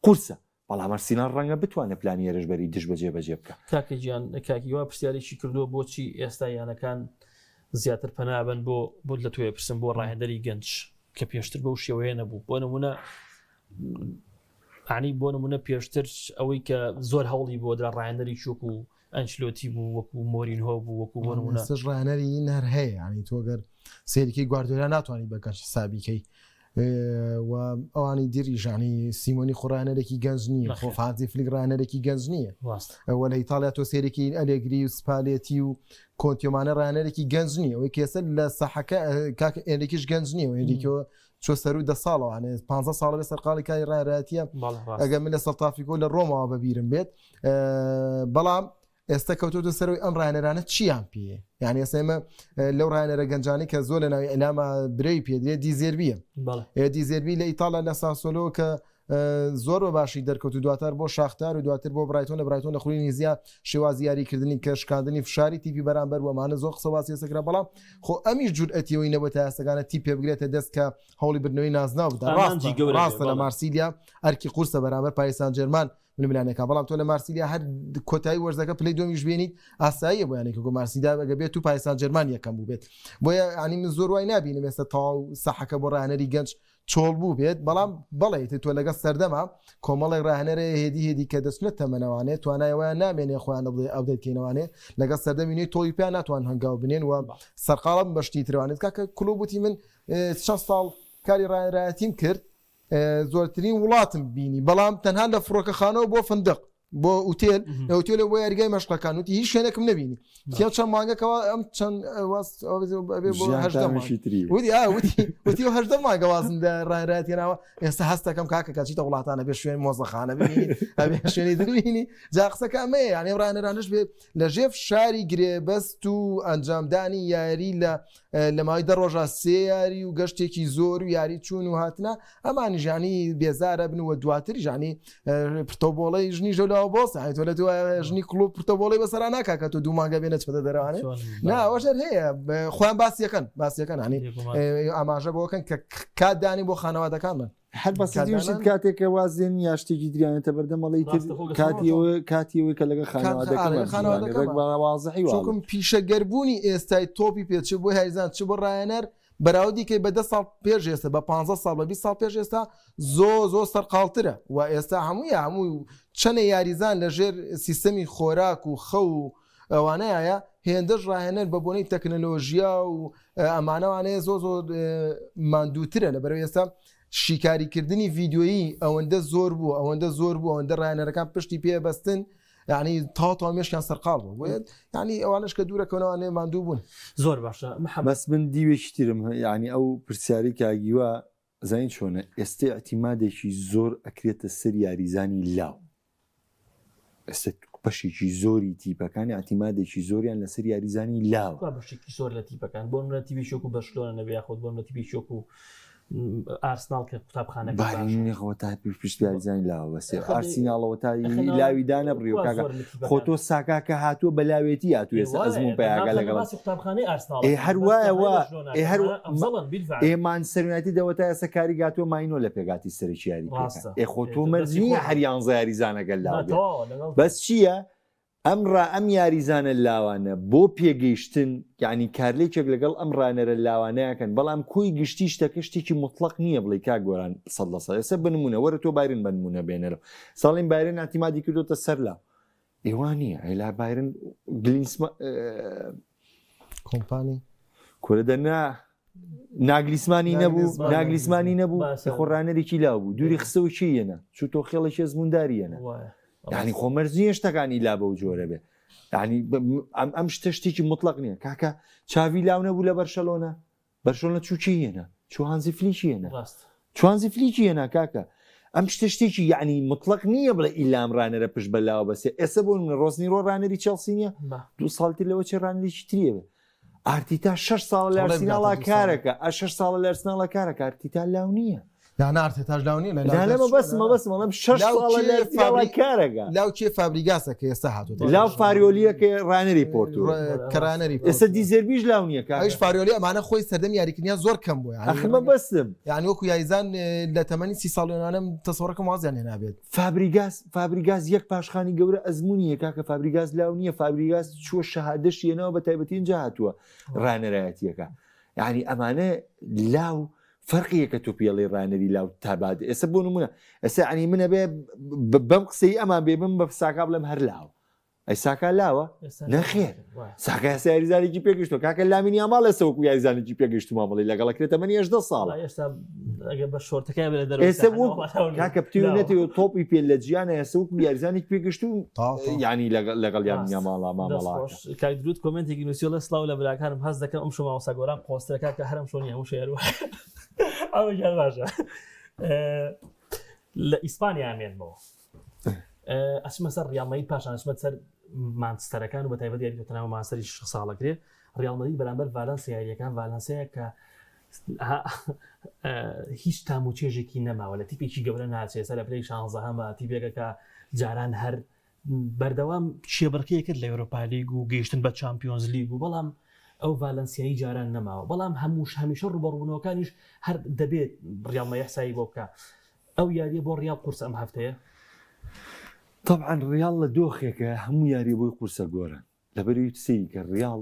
قورسە. بەڵام ئەرسیناڵ ڕەنگە بتوانێت پلانی هێرشبەری دژ بە جێبەجێ بکا. کاکە گیان کاک هیوا پرسیارێکی کردووە بۆچی ئێستا یانەکان زیاتر پەنا بەن بۆ بۆت لە تۆیە پرسم بۆ ڕاهێنەری گەنج کە پێشتر بەو شێوەیە نەبوو بۆ نمونە عنی بۆ نمونە پێشتر ئەوەی کە زۆر هەوڵی بۆ درا ڕاهێنەری چۆک و ئەنچلۆتی بوو وەکو مۆرینهۆ بوو وەکو بۆ نمونە ئێستاش ڕاهێنەری هەر هەیە یانی تۆ گەر سەیرکەی گواردیۆلا ناتوانانی بە گەنج حسابیکەی و ئەوانی دیریژانی سیمۆنی خۆ ڕاهێنەرێکی گەنج نییە خۆ هانزی فلیک ڕاهێنەرێکی گەنج نییە ئەوە لە ئیتاڵیا تۆ سێرێکی ئەلێگری و سپالێتی و کۆنتیۆمانە ڕاهێنەرێکی گەنج نییە ئەوەی کێسە لە ساحەکە کاک ئێنریکیش گەنج نییە و ئێنریکۆ چۆ سەرو دە ساڵەوانێ پ ساڵە بێ سەرقاڵی کاری ڕایەتیە ئەگەر من لە سەڵتافیکۆ لە ڕۆمەوە بەبیرم بێت بەڵام ئێستا کەوتۆتە سەرەوەی ئەم ڕاهێنەرانە چیان پێیە یعنی ئێستا ئێمە لەو ڕاهێنەرە گەنجانی کە زۆر لە ناوی ئیلاما برەوی پێدرێت دیزێربیە دیزێربی لە ئیتاڵیا لە ساسۆلۆ کە زۆر بە باشی دەرکەوت و دواتر بۆ شاختار و دواتر بۆ برایتۆن لە برایتۆن لە خولی نیزیا شێوازی یاریکردنی کە شکاندنی فشاری تیپی بەرامبەر وەمانە زۆر قسە باسی سەکرا بەڵام خۆ ئەمیش جورئەتیەوەی نەبوو تا ئێستاکانە تیپ پێ بگرێتە دەست کە هەوڵی بردنەوەی نازناو بدا ڕاستە لە مارسیلیا ئەرکی قورسە بەرامبەر پاریس سان جێرمان ململانێکە بەڵام تۆ لە مارسیلیا هەر کۆتایی وەرزەکە پلەی دووەمیش بێنیت ئاساییە بۆ یانێکە گۆ مارسیدا ئەگە بێت و پاریس سان جێرمان یەکەم بوو بێت بۆیە ینی من زۆر وای نابینم ئێستا تەواو ساحەکە بۆ ڕاهێنەری گەنج چۆڵ بوو بێت بەڵام بەڵێ تۆ لەگەڵ سەردەما کۆمەڵێک ڕاهێنەرە هێدی هێدی کە دەچنە تەمەنەوانێ توانای ئەوەیان نامێنێ خۆیان update کەینەوانێ لەگەڵ سەردەمی نوێی تۆپی پێیان ناتوان هەنگاو بنێن و سەرقاڵە بن بە شتی ترەوانێت کاکە کلۆپ وتی من چەند ساڵ کاری ڕاهێنەرایەتیم کرد زۆرترین وڵاتم بینی بەڵام تەنها لە فڕۆکەخانەوە بۆ فندق بۆ ئوتێل لە ئوتێل بۆ یاریگای مەشقەکان وتی هیچ شوێنێکم نەبینی تیا چەند مانگەکەەوە ئەم چەند وتی هەشدە مانگە وازم لە ڕایراتێناوە ئێستا هەستەکەم کاکە کەچیتە وڵاتانە بێ شوێن مۆزەخانە ببینی ئەبێ شوێنی دبینی جا قسەکە ئەمەیە یانێ ڕاهێنەرانش بێ لە ژێر فشاری گرێبەست و ئەنجامدانی یاری لە لە ماوەی دە ڕۆژا سێ یاری و گەشتێکی زۆر و یاری چوون و هاتنە ئەمانی ژانی بێزارە بن و دواتر ژانی پرتۆبۆڵی ژنی ژەلاوە بۆس تۆ لە دوای ژنی کلوب پرتۆبۆڵی بەسەرا ناکا کە تۆ دوو مانگە بێنە چۆتە دەرەوانێ نا ئەوەش هەر هەیە خۆیان باسیەکەن باسیەکەن ینی ئاماژە بۆکەن کە کات دانی بۆ خانەوادەکانمان هەر بەسیشت کاتێک کە وازێن یا شتێکی تریانێتە بەردەم ئەڵێی تر کاتیەوە کاتیەوەی کە لەگە خانەوادەکەم خانەوادەکەم پیشەگەربوونی ئێستای تۆپی پێ چ بۆ یاریزان چ بۆ ڕایەنەر بەراوردی کەی بە دە ساڵ پێش ئێستا بە 15 ساڵ بە 20 ساڵ پێش ئێستا زۆ زۆ سەرقاڵترە و ئێستا هەموو یا هەموو چەنە یاریزان لەژێر سیستەمی خۆراک و خەو و ئەوانەیە هێندەش ڕاهێنەر بە بۆنەی تەکنەلۆژیا و ئەمانەوانەیە زۆ زۆر ماندووترە لە بەرەوە ئێستا شیکاریکردنی ڤیددیویی ئەوەندە زۆر بوو ئەوەندە زۆر بوو ئەوەندە ڕاهێنەرەکان پشتی پێ بەستن یعنی تا تا مێشکیان سەرقاڵ بوو بۆیە یعنی ئەوانش کە دوورەکەونەوانێ ماندوو بوون زۆر باشە محەممەد بەس من دیوێکی ترم یعنی ئەو پرسیاری کاگیوە زانین چۆنە ئێستێ ئیعتیمادێکی زۆر ئەکرێتە سەر یاریزانی لاو ئێستا بەشێکی زۆری تیپەکان ئیعتیمادێکی زۆریان لەسەر یاریزانی لاوە. با بەشێکی زۆر لە تیپەکان بۆ نمونە تیپێکی وەکو بەرشلۆنە نەبێ یاخود بۆ نمونە تیپێکی وەکو ئارسناڵ کە قوتابخانەکە باشە. بایرن میونخەوە تا پشت یاریزانی لاوە بەسێ ئارسیناڵەوە تا لاوی دانەبڕیوە کاکە خۆ تۆ ساکا کە هاتووە بە لاوێتی هاتووە ئێستا ئەزموون پیاگە لەگەڵ قوتابخانەی ئارسناڵ ئێ هەر وایە وا ئێ هەر ئێ مانچستەر یونایتد ئەوە تا ئێستا کاری گاتووە ماینۆ لە پێگاتی سەرەکی یاری پێکا ئێ خۆ تۆ مەرج نییە هەر یانزە یاریزانەکە لاو بێ بەس چییە ئەم ڕا ئەم یاریزانە لاوانە بۆ پێگەیشتن یعنی کارلێکێک لەگەڵ ئەم ڕانەرە لاوانەیەکەن بەڵام کۆی گشتی شتەکە شتێکی مطلق نییە بڵێ کاک گۆران سەد لە سەد ئێستا بنمونە وەرە تۆ بایرن بنمونە بێنەرەوە ساڵین بایرن اعتیمادی کردوتە سەر لاو ئێوا نییە ئەیلا بایرن گلینسما کۆمپانی کورە دەنا ناگلیسمانی نەبوو ناگلیسمانی نەبوو خۆ ڕانەرێکی لاو بوو دووری خستەوە چی یەنە چوو تۆ خێڵێکی ئەزمونداری یەنە یعنی خۆ مەرج نییە شتەکانی لا بەو جۆرە بێ یعنی ئەم ئەم شتە شتێکی مطلق نییە کاکە چاوی لاو نەبوو لە بەرشەلۆنە بەرشەلۆنە چوو کێی هێنا چوو هانزی فلیکی هێنا چوو هانزی فلیکی هێنا کاکە ئەم شتە شتێکی یعنی مطلق نییە بڵێ ئیلام ڕانەرە پشت بە لاوە بەسێ ئێستا بۆ منە ڕۆزنی ڕۆ ڕانەری چێڵسی نییە دو ساڵتر لەوە چێ ڕانەرێکی تریە بێ ئارتیتا شش ساڵ لە ئەرسیناڵا کارەکە ئە شش ساڵە لە ئەرسناڵا کارەکە ئارتیتا لاو نییە نا ئارتێتاش لاو نییە نا لە مەبەستم مەبەستم ئەڵێم شەش ساڵە لە ئەرسیناڵا کارەکە لاو کێ فابریگاسە کە ئێستا هاتووە لاو فاریۆلیە کە ڕانەری پۆرتۆ کە ڕانەری ئێستا دیزێربیش لاو نییە کاکە ئەویش فاریۆلی ئەمانە خۆی سەردەمی یاریکردنیان زۆر کەم بووە یعنی ئەخ مەبەستم یعنی وەکو یاریزان لە تەمەنی سی ساڵیانانم تەسەوڕەکەم وازیان هێنابێت فابریگاس فابریگاس یەک پاشخانی گەورە ئەزموونی یە کاکە فابریگاس لاو نییە فابریگاس چووە شەهادەشی هێناوە بە تایبەتی اینجا هاتووە ڕانەرایەتیەکە یعنی ئەمانە لاو فەرقیە کە تۆ پێڵی ڕانەری لاو تاباد ئێستا بۆ نمونە ئێستا عنی منە بێ بەم قسەی ئەمان بێ بم بە ساکا بڵێم هەر لاو. ئەی ساکا لاوە؟ نەخێر ساکا ئێستا یاریزانێکی پێگەشتووە کاکە لامین یاماڵ ئێستا وەکو یاریزانێکی پێگەشتوو مامەڵەی لەگەڵ ئەکرێت تەمەنی 18 ساڵە ئێستا ئەگەر بە شۆرتەکەی بێنە دەرەوە ئێستا وەک کاکە بتەوێ نەتەوێ تۆپی پێ لە جیانە ئێستا وەکو یاریزانێکی پێگەشتوو یانی لەگەڵ لامین یاماڵا مامەڵە کاک درود کۆمێنتێکی نووسی ڵێ سڵاو لە براکانم هەست دەکەم ئەم شۆ مامۆستا گۆران قۆسترە کاکە هەرم شۆنی هەموو شێر ئەوە گیان باشە لە ئیسپانیا مێنمەوە ئەچمە سەر ڕیاڵ مەدرید پاشان ئەچمە سەر مانچستەرەکان و بە تایبەت یاری تۆتنهام و مانچستەری ساڵەکرێ ڕیاڵ مەدرید بەرامبەر ڤالەنسیا یاریەکان ڤالەنسەیە کە هیچ تام و چێژێکی نەماوە لە تیپێکی گەورە ناچێت سەر لە پلەی شانزەهەمە تیپێکە کە جاران هەر بەردەوام کێبڕکێ کرد لە یۆرۆپالیگ و گەیشتن بە چامپیۆنز لیگ و بەڵام ئەو ڤالەنسیایی جاران نەماوە بەڵام هەمووش هەمیشە ڕوبەڕوونەوەکانیش هەر دەبێت ڕیاڵ مەیحسایی بۆ بکە ئەو یاریە بۆ ڕیاڵ قورسە ئەم هەفتەیە؟ تەبعەن ڕیاڵ لە دۆخێکە هەموو یاریە بۆی قورسە گۆران لەبەرئەوەی سەیری کە ڕیاڵ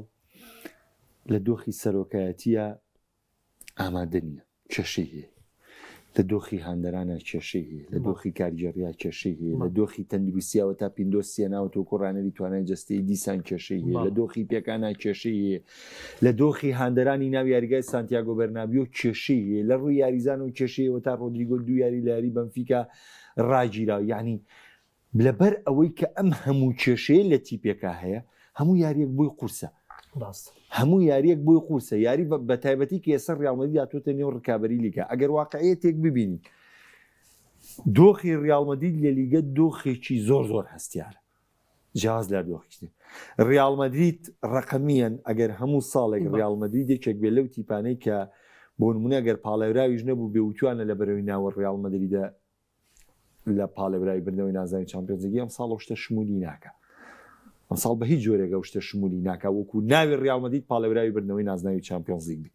لە دۆخی سەرۆکایەتیە ئامادە نییە کێشەی هەیە لە دۆخی هاندەرانە کێشەی هەیە لە دۆخی کارگێڕیا کێشەی هەیە لە دۆخی تەندروستیاوە تا پیندۆسیە ناوە تۆکو ڕانەری توانای جەستەی دیسان کێشەی هەیە لە دۆخی پێکانە کێشەی هەیە لە دۆخی هاندەرانی ناو یاریگای سانتیاگۆ بەرنابیۆ کێشەی هەیە، لە ڕووی یاریزانەوە کێشەیەوە تا ڕۆدریگۆ دوو یاری لە یاری بەنفیکا ڕاگیرا، یانی لەبەر ئەوەی کە ئەم هەموو کێشەیە لە تیپێکا هەیە هەموو یاریەک بۆی قورسە. ڕاست. هەموو یاریەک بۆی قورسە یاری بە تایبەتی کە ئێستا ڕیاڵ مەدرید هاتووەتە نێو ڕکابەری لیگا ئەگەر واقعیەتێک ببینین دۆخی ڕیاڵ مەدرید لە لیگە دۆخێکی زۆر زۆر هەستیارە جیاواز لە دۆخی تر. ریاڵ مەدرید رەقەمییەن ئەگەر هەموو ساڵێک ریاڵ مەدرید یەکێک بێت لەو تیپانەی کە بۆ نمونە گەر پاڵێوراویش نەبوو بێ وتوانە لە بەرەوەی ناوە ریاڵ مەدریدە لە پاڵێوراوی بردنەوەی نازناوی چامپیۆنزلیگی ئەمساڵ ئەو شتە شمولی ناکا ئەمساڵ بە هیچ جۆرێک ئەو شتە شمولی ناکا وەکو ناوی ریاڵ مەدرید پاڵێوراوی بردنەوەی نازناوی چامپیۆنزلیگ بی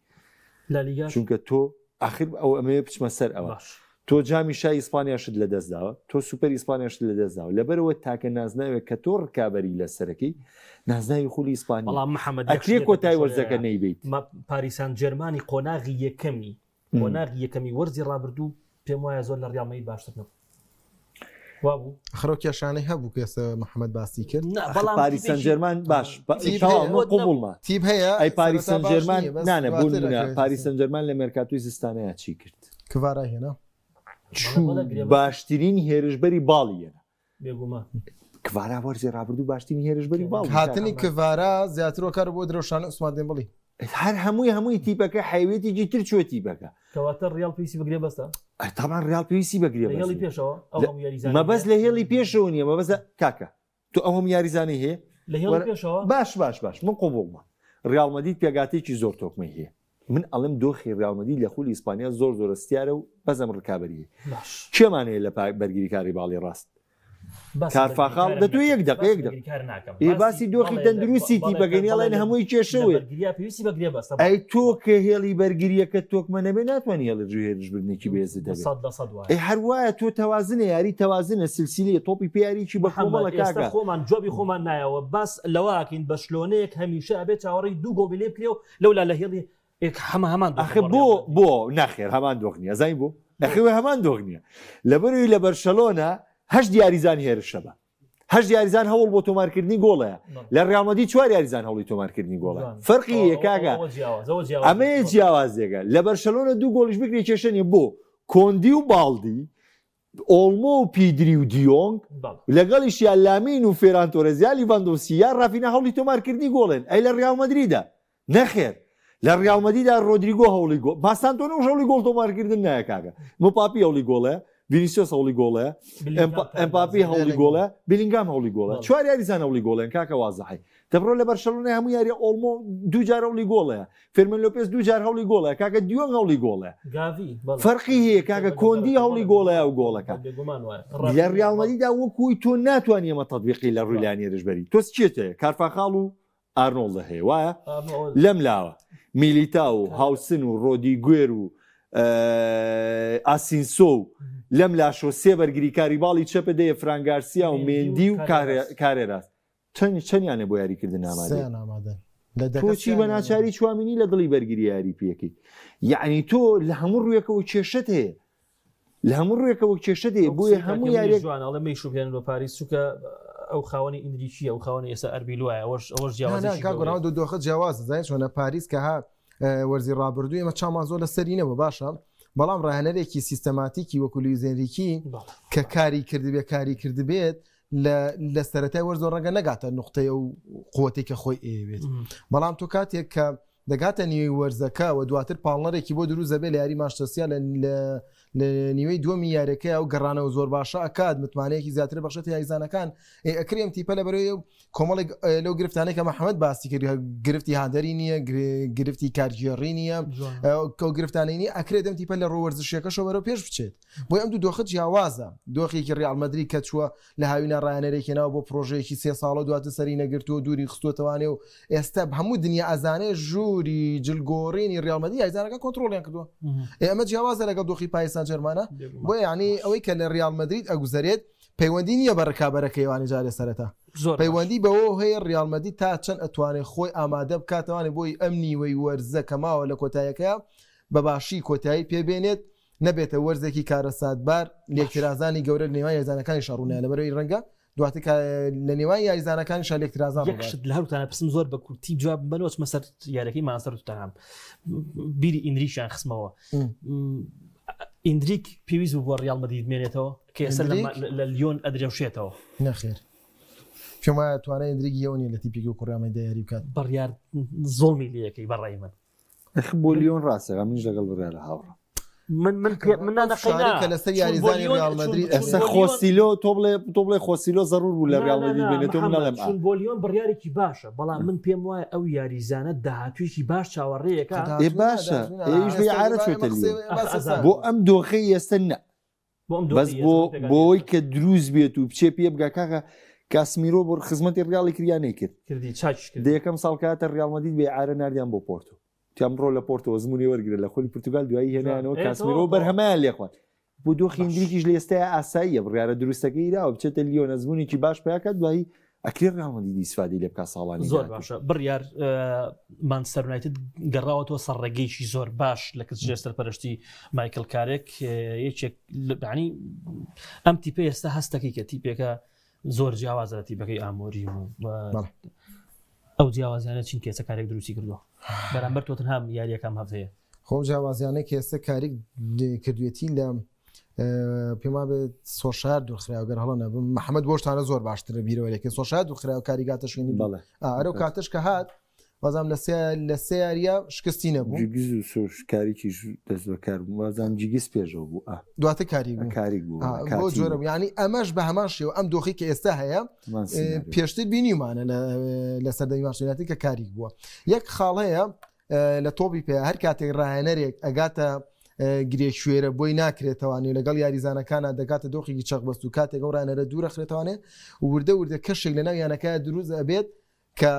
لالیگا چونکە تۆ ئاخر ئەو ئەمەوێ بچمە سەر ئەوە باش. تۆ جامی شای ئیسپانیاشت لەدەست داوە تۆ سوپەری ئیسپانیاشت لەدەست داوە لەبەرئەوە تاکە نازناوێک کە تۆ ڕکابەری لەسەرەکەی نازناوی خولی ئیسپانیە بەڵام محەمەد یەک ئەکرێ شت کۆتای لێتە وەرزەکە پێشەوەیە نەیبەیت. مە پاریسان جێرمانی قۆناغی یەکەمی قۆناغی یەکەمی وەرزی ڕابردوو پێم وایە زۆر لە ڕیاڵ مەدرید باشتر نەبوو وابوو؟ ئەخر ئەو کێشانەی هەبوو کە ئێستا محەمەد باسی کرد. نا بەڵام پاریس سان تیپێکی جێرمان باش تیپ تەواو هەیە من قبوڵمە تیپ هەیە ئەی پاریس سەرەتا سان باش جێرمان نییە بەس نانە بۆ دواتر نمونە ئەکەوێتە پاریس سەر. سان جێرمان لە مێرکاتۆی زستانەیا چی کرد؟ کڤارای هێنا. بەڵێ چوو بەڵێ گرێبەستی باشترین هێرشبەری باڵی هێنا. بێگومان. کڤارا وەرزی ڕابردوو باشترین هێرشبەری باڵ بوو کاکە. هاتنی کڤارا زیاتر هۆکار بۆ درەوشانەوەی عوسمان دێمبڵی. هەر هەمووی هەمووی تیپەکە حەیوێتێکی تر چووە تیپەکە. کەواتە ڕیاڵ پێویستی بە گرێبەستە؟ تەبعەن ڕیاڵ پێویستی بە لە گرێبەست هێڵی نییە. پێشەوە ئەو لە هەموو یاریزانەی مەبەست هەیە؟ لە هێڵی پێشەوە نییە مەبەست لە کاکە تۆ ئەو هەموو یاریزانەی هەیە لە هێڵی وەرە پێشەوە؟ باش باش باش من قبوڵمە ڕیاڵ مەدرید پێکهاتەیەکی زۆر تۆکمەی هەیە من ئەڵێم دۆخی ڕیاڵ مەدرید لە خولی ئیسپانیا زۆر زۆر هەستیارە و بەس ئەم ڕکابەرییەی باش. کێمان هەیە لە بەرگریکاری باڵی ڕاست باسی کارفاخاڵ بەرگریکارم دە تۆ نەکرد یەک دەقە باسی یەک دەقە بەرگریکار ناکەم ئێ باسی باسی دۆخی بەڵێ لە تەندروستی بەڵێ تیپەکەی بەڵێ ئەڵێن لە هەمووی لە کێشەوەیە بەرگریا پێویستی بە گرێبەستە ئەی بەڵێ تۆ کە هێڵی بەرگرییەکە تۆکمە نەبێ ناتوانانی هێڵی هێرشبردنێکی بەهێزت هەبێ 100% وایە ئێ هەر وایە تۆ تەوازنە یاری تەوازنە سلسیلەیە تۆپی پێ یاریی بە محەممەد کۆمەڵە ئێستا کاکە خۆمان جوابی خۆمان نایەوە باس لەوەکەین بەشلۆنەیەک هەمیشە ئەبێت چاوەڕێی دوو گۆڵ بێ لێ بکرێ و لەولا لە هێڵی ئێک هەمە هەمان دۆخە ئەخر بۆ بۆ ڕیاڵ مەدرید بۆ نەخێر هەمان دۆخ نییە زانی بۆ بۆ نەخێر هەمان دۆخ نییە لەبەرئەوەی لە بەرشەلۆنە هەشت یاریزان هێرشە بە هەشت یاریزان هەوڵ بۆ تۆمارکردنی گۆڵەیە بەڵێ. لە ڕیاڵ مەدرید چوار یاریزان هەوڵی تۆمارکردنی گۆڵە جوان فەرقی ئەوە هەیە ئەوە کاکە ئەوە جیاواز ئەوە جیاواز ئەمەیە زۆر جیاوازێکە لە بەرشەلۆنە دوو گۆڵیش بکرێ کێشە نییە بۆ کۆندی و باڵدی ئۆڵمۆ و پیدری و دیۆنگ بەڵێ. لەگەڵیشیا لامین و فێران تۆرێز یا لیڤاندۆڤسکی یا ڕافینا هەوڵی تۆمارکردنی گۆڵێن ئەی لە ڕیاڵ مەدریدا نەخێر لە ڕیاڵ مەدریدا ڕۆدریگۆ هەوڵی گۆڵ ماستانتۆنۆش هەوڵی گۆڵ تۆمارکردن نایە کاکە مپاپی هەوڵی گۆڵە ڤینیسیۆس هەوڵی گۆڵە بلینگهام تا ئەمپاپی ئەندازەیەک. هەوڵی گۆڵە بلینگهام هەوڵی گۆڵە بەڵێ. چوار یاریزان هەوڵی گۆڵێن کاکە وازحی دەبڕۆ لە بەرشەلۆنە هەموو یاری ئۆڵمۆ دوو جار هەوڵی گۆڵەیە فێرمن لۆپێز دوو جار هەوڵی گۆڵەیە کاکە دیۆنگ هەوڵی گۆڵەیە گاڤی بەڵێ. فەرقی هەیە کاکە کۆندی هەوڵی گۆڵەیە و گۆڵەکە بێگومان وایە لە ڕیاڵ مەدریدا وەکوی تۆ ناتوانانی ئەمە تەطبیقی لە ڕووی لایەن هێرشبەری تۆ چێت هەیە کارفاخاڵ و ئارنۆڵدە هەیە وایە لەم لاوە میلیتا و هاوسن و ڕۆدیگوێر و ئاسینسۆ و لەم لاشۆ سێ بەرگریکاری باڵی چەپە دەیە فرانگارسیا و مێندی و کارێراس چەند چەندیانە بۆ یاریکردن ئامادەیە؟ سێیان ئامادەن. لە دەکە تۆ چی سیان بە ئامادەن. ناچاری چوامینی لە دڵی بەرگری یاری پێکەی یعنی تۆ لە هەموو ڕوویەکەوە کێشەت هەیە لە هەموو ڕوویەکەوە کێشەت هەیە ئەو بۆیە قسەی هەموو کاکە منیش یاریەک جوانە ئەڵێ مەیشوبهێنن بە پاریس چونکە. ئەو خاوەنی ئیندریکیە ئەو خاوەنی ئێستا ئەربیلوایە ئەوەش ئەوەش جیاوازی کاگۆڕان دوو دۆخە جیاوازە زای چۆنە پاریس کە ها وەرزی ڕابردوو ئێمە چامان زۆر لەسەری نەبوو باشە بەڵام ڕاهێنەرێکی سیستەماتیکی وەکو لویس ئێنریکی کە کاری کردبێ کاری کردبێت لە سەرەتای وەرزۆ ڕەنگە نەگاتە نقطەیە و قوتێک کە خۆی ئەیەوێت بەڵام تۆ کاتێک کە دەگاتە نیوەی وەرزەکە و دواتر پاڵنەرێکی بۆ دروست دەبێت لە یاری مانچستەر لە لە نیوەی دووەمی یاریەکەی ئەو گەڕانەوە زۆر باشە ئەکات متمانەیەکی زیاتر بەخشێتە یاریزانەکان ئێ ئەکرێ ئەم تیپە لە بەرەوەی کۆمەڵێک لەو گرفتانەی کە محەممەد باسی کرد گرفتی هاندەری نییە گرفتی کارگێڕی نییە کەو گرفتانەی نییە ئەکرێت ئەم تیپە لە ڕوو وەرزشیەکەشەوە بەرەو پێش بچێت بۆی ئەم دوو دۆخە جیاوازە دۆخێکی ڕیال مەدرید کە چووە لە هاوینە ڕایەنەرێکی ناو بۆ پرۆژەیەکی سێ ساڵە دواتر سەری نەگرتووە دووری خستووەتەوانێ و ئێستا هەموو دنیا ئەزانێ ژووری جلگۆڕینی ڕیال مەدرید یاریزانەکە کۆنترۆڵیان کردووە ئێ ئەمە جیاوازە لەگەڵ دۆخی پاریس سان جێرمانە بۆ یعنی ئەوەی کە لە ڕیال مەدرید ئەگوزەرێت پەیوەندی نییە بە ڕکابەرەکەیوانی جارێ سەرەتا زۆر پەیوەندی بەوە هەیە ڕیال مەدرید تا چەند ئەتوانێت خۆی ئامادە بکاتەوانێ بۆی ئەم نیوەی وەرزە کە ماوە لە کۆتایەکەیە بە باشی کۆتایی پێبێنێت نەبێتە وەرزێکی کارەساتبار لێکترازانی گەورە لە نێوان یاریزانەکانی ڕوونایە لەبەرەوەی ڕەنگە دواتر لە نێوان یاریزانەکانی شا لێکترازان یەک شت لە هەروتانە پرسم زۆر بە کورتی جواب بنەوە چمە سەر یاریەکەی مانسەر و توتنهام بیری ئیندریکیان خستمەوە ئیندریک پێویست بوو بۆ ڕیاڵ مەدرید بمێنێتەوە کە ئێستا لە لیۆن ئەدرەوشێتەوە. نەخێر پێم وایە توانای ئیندریک یەوە نیە لە تیپێکی وەکو ڕیاڵ مەدرید یاری بکات. بڕیار زوڵمی لێ ئەکەی بەڕای من. ئەخ بۆ لیۆن ڕاستە منیش لەگەڵ بڕیارە هاوڕام. من من پێ من ئەو فشارەی کە لەسەر یاریزانی ڕیاڵ مەدرید ئێستا خۆسیلۆ تۆ بڵێ تۆ بڵێ خۆسیلۆ زەرور بوو لە ڕیاڵ مەدرید بێنێتەوە من ناڵێم چون بۆ لیۆن بڕیارێکی باشە بەڵام من پێم وایە ئەو یاریزانە داهاتوویەکی باش چاوەڕێیەکە ئێ باشە ئێیش بێ عارە چێتە لیۆن بۆ ئەم دۆخەی ئێستا نە بەس بۆ بۆی کە دروست بێت و بچێ پێ بگا کاکە کاسمیرۆ بۆ خزمەتی ڕیاڵی کردیان نەیکرد کردی چاکیش کرد یەکەم ساڵ کاتە ڕیاڵ مەدرید بێ ئارە ناردیان بۆ پۆرتۆ تیان بڕۆ لە پۆرتۆ ئەزمموی وەرگرە لە خولی پرتتوگال دوایی هێنانەوە کاسمیرۆ بەرهەمەیان لێخوارد بۆ دۆخی ئینگلیزیش لە ئێستای ئاساییە بڕیارە دروستەکەی داوە بچێتە لیۆن ئەزمونێکی باش پیاکات دوایی ئەکرێ ڕیاڵ مەدرید ئیسفادەی لێ بکات ساڵانی زۆر باشە بڕیار مانچستەر یونایتد گەڕاوەتەوە سەر ڕێگەیەکی زۆر باش لە کچ سەرپەرشتی مایکل کارێک یەکێک ینی ئەم تیپە ئێستا هەستەکەی کە تیپێکە زۆر جیاوازە لە تیپەکەی ئامۆری و ئەو جیاوازیانە چین کێسە کارێک دروستی کردووە بەرامبەر تۆتنهام یاریەکەم هەفتەیە خۆ جیاوازیانەی کە ئێستا کاریک کردوێتی لە پێما بێت سۆشار دوورخراوە گەر هەڵە نەبم محەممەد بۆشتانە زۆر باشترە بیرەوەرێکی سۆشار دوورخراوە کاریگاتە شوێنی بەڵێ ئەرە کاتش کە هات بازام لە سێ لە سێ یاریە شکستی نەبوو جیگز و سۆش کاریکیش دەست بەکار بوو وازان جیگز پێشەوە بوو ئا دواتر کاری بوو کاریک بوو آ، بۆ کاتی جۆرە بوو. بوو یعنی ئەمەش بە هەمان شێوە ئەم دۆخی کە ئێستا هەیە هەمان سیناریۆ. پێشتر بینیمانە لە لە سەردەمی مانچستەر کە کاریک بووە یەک خاڵ هەیە لە تۆپی پێ هەر کاتێک ڕاهێنەرێک ئەگاتە گرێکوێرە بۆی ناکرێتوانێ لەگەڵ یاریزانەکانە دەگاتە دۆخێکی چەق بەست و کاتێک ئەو ڕاهێنەرە دوورەخرێتوانێ وردە وردە کەشێک لەناو یانەکە دروست ئەبێت کە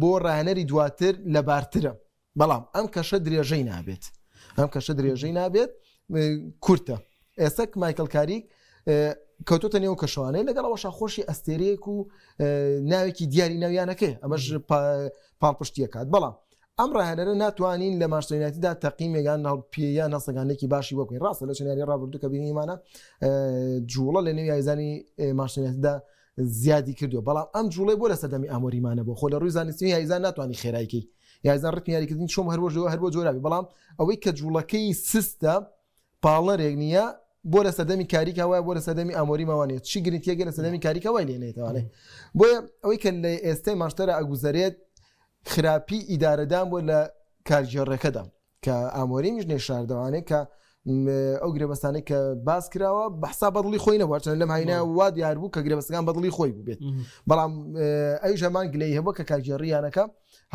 بۆ ڕاهێنەری دواتر لەبارترە بەڵام ئەم کەشە درێژەی نابێت ئەم کەشە درێژەی نابێت کورتە ئێستا مایکل کاریک کەوتۆتە نێو کەشوانەیە لەگەڵ ئەوەشا خۆشی ئەستێرەیەک و ناوێکی دیاری ناویانەکەی ئەمەش پاڵپشتیەکات بەڵام ئەم ڕاهێنەرە ناتوانین لە مانچستەر یونایتددا تەقیمێگان هەڵپیان هەستەکانێکی باشی وەکوین ڕاستە لە چناری ڕابردوو کە بینیمانە جوڵە لە نێو یاریزانی مانچستەر یونایتددا زیادی کردووە بەڵام ئەم جوڵەی بۆ لە سەردەمی ئامۆریمانە بۆ خۆ لە ڕووی زانستی یاریزان ناتوانانی خێرایکەی یاریزان ڕتمی یاریکردنی چۆم هەر بۆ هەر بۆ جۆراوی بەڵام ئەوەی کە جوڵەکەی سستە پاڵنەرێک نییە بۆ لە سەردەمی کاریکا وایە بۆ لە سەردەمی ئامۆریمەوانێ چی گرنتیەکە لە سەردەمی کاریکا وای لێنێتەوانێ بۆیە ئەوەی کە لە ئێستای مانچستەرە ئەگوزەرێت خراپی ئیدارەدان بۆ لە کارگێڕەکەدا کە ئامۆریمیش نەیشاردەوانێ کە ئەو گرێبەستانەی کە باس کراوە بەحسا بەدڵی خۆی نەبوو هەرچەند لەم هاینە وا دیار بوو کە گرێبەستەکان بەدڵی خۆی بووبێت بەڵام ئەویش هەمان گلەی هەبوو کە کارگێڕییانەکە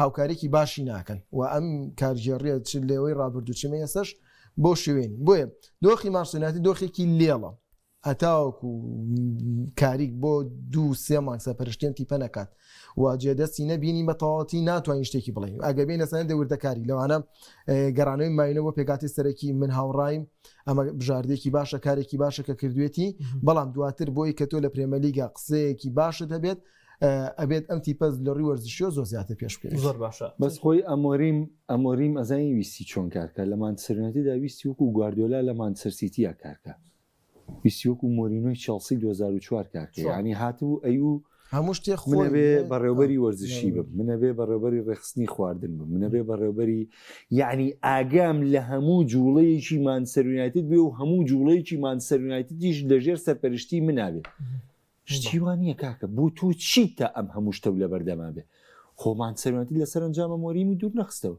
هاوکارێکی باشی ناکەن و ئەم کارگێڕیە چ لێوەی ڕابردوو چ ئێستاش بۆ شوێنی بۆیە دۆخی مانچستەر دۆخێکی لێڵە هەتاوەکو کاریک بۆ دوو سێ مانگ سەرپەرشتیان تیپە نەکات و جێدەستی نەبینی بە تەواوەتی ناتوانین شتێکی بڵێین ئەگەر بێینە سەر هەندێک وردەکاری لەوانە گەڕانەوەی ماینە بۆ پێکاتی سەرەکی من هاوڕایم ئەمە بژاردێکی باشە کارێکی باشە کە کردوێتی بەڵام دواتر بۆی کە تۆ لە پرێمەلیگا قسەیەکی باشت هەبێت ئەبێت ئەم تیپە لە ڕووی وەرزشیەوە زۆر زیاتر پێش بکەوێت. زۆر باشە. بەس خۆی ئەمۆریم ئەمۆریم ئەزانی ویستی چۆن کارکا لە مانچستەر یونایتدا ویستی وەکو گواردیۆلا لە مانچستەر سیتیا کارکا ویستی وەکو مۆرینۆی چێڵسی 2004 کارکە یعنی هاتبوو ئەیو. هەموو شتێ خۆی منەبێ بەڕێوبەری وەرزشی بم منەبێ بەڕێوبەری ڕێخستنی خواردن بم منەبێ بەڕێوبەری یعنی ئاگام لە هەموو جوڵەیەکی مانچستەر یونایتد بێ و هەموو جوڵەیەکی مانچستەر یونایتدیش لەژێر سەرپەرشتی منابێ شتی وا نییە کاکە بۆ تۆ چیت تا ئەم هەموو شتە لە بەردەما بێ خۆ مانچستەر یونایتد لە سەرەنجامە مۆرینی دوور نەخستەوە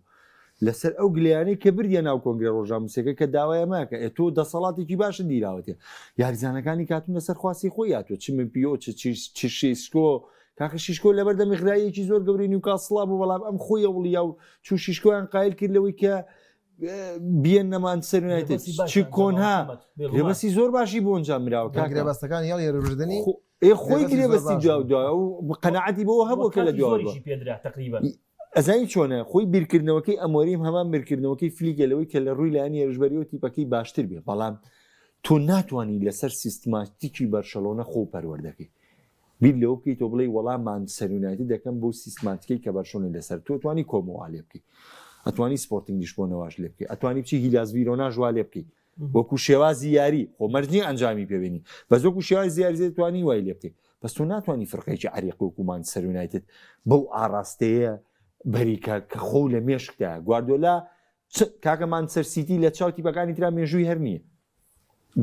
لەسەر ئەو گلەیانەی کە بردیە ناو کۆنگرە ڕۆژناموسەکە کە داوایە ماکە ئێ تۆ دەسەڵاتێکی باشت دیراوەتێ یاریزانەکانی کاتون لەسەر خواستی خۆی هاتووە چ مپیۆ چ چ شیشکۆ کاکە شیشکۆ لەبەردەم غرایەکی زۆر گەورەی نیوکاسڵا بوو بەڵام ئەم خۆی ئەوڵیا و چوو شیشکۆیان قایل کرد لەوەی کە بیەن مانچستەر یونایتد چ کۆنها گرێبەستی زۆر باشی بۆ ئەنجام مراوە کاکە گرێبەستەکان هێڵی هێرشبردنی ئێ خۆی گرێبەستی دوا دوا و قەناعەتی بەوە هەبوو کە لە دوا پێدرا تقریبا ئەزانی چۆنە خۆی بیرکردنەوەکەی ئەمۆریم هەمان بیرکردنەوەکەی فلیکە لەوەی کە لە ڕووی لایەنی هێرشبەریەوە تیپەکەی باشتر بێ بەڵام تۆ ناتوانانی لەسەر سیستماتیکی بەرشەلۆنە خۆ پەروەردەکەی بیر لەوە بکەیتەوە بڵێی وەڵا مانچستەر یونایتد دەکەم بەو سیستماتیکەی کە بەرشۆنەی لەسەر تۆ توانی کۆمۆ وا لێ بکەی ئەتوانی سپۆرتینگ لیشبۆنەواش لێ بکەی ئەتوانی بچی هیلاس ڤیرۆناش وا لێ بکەی وەکو شێوازی یاری خۆ مەرج نییە ئەنجامی پێبێنی بەس وەکو شێوازی یاری توانی وای لێ بکەی بەس تۆ ناتوانی فرقێکی عەریق وەکو مانچستەر یونایتد بەو ئاڕاستەیە بەریکە کە خۆ لە مێشکدا گواردۆلا کاکە مانچستەر سیتی لە چاو تیپەکانی ترا مێژووی هەر نییە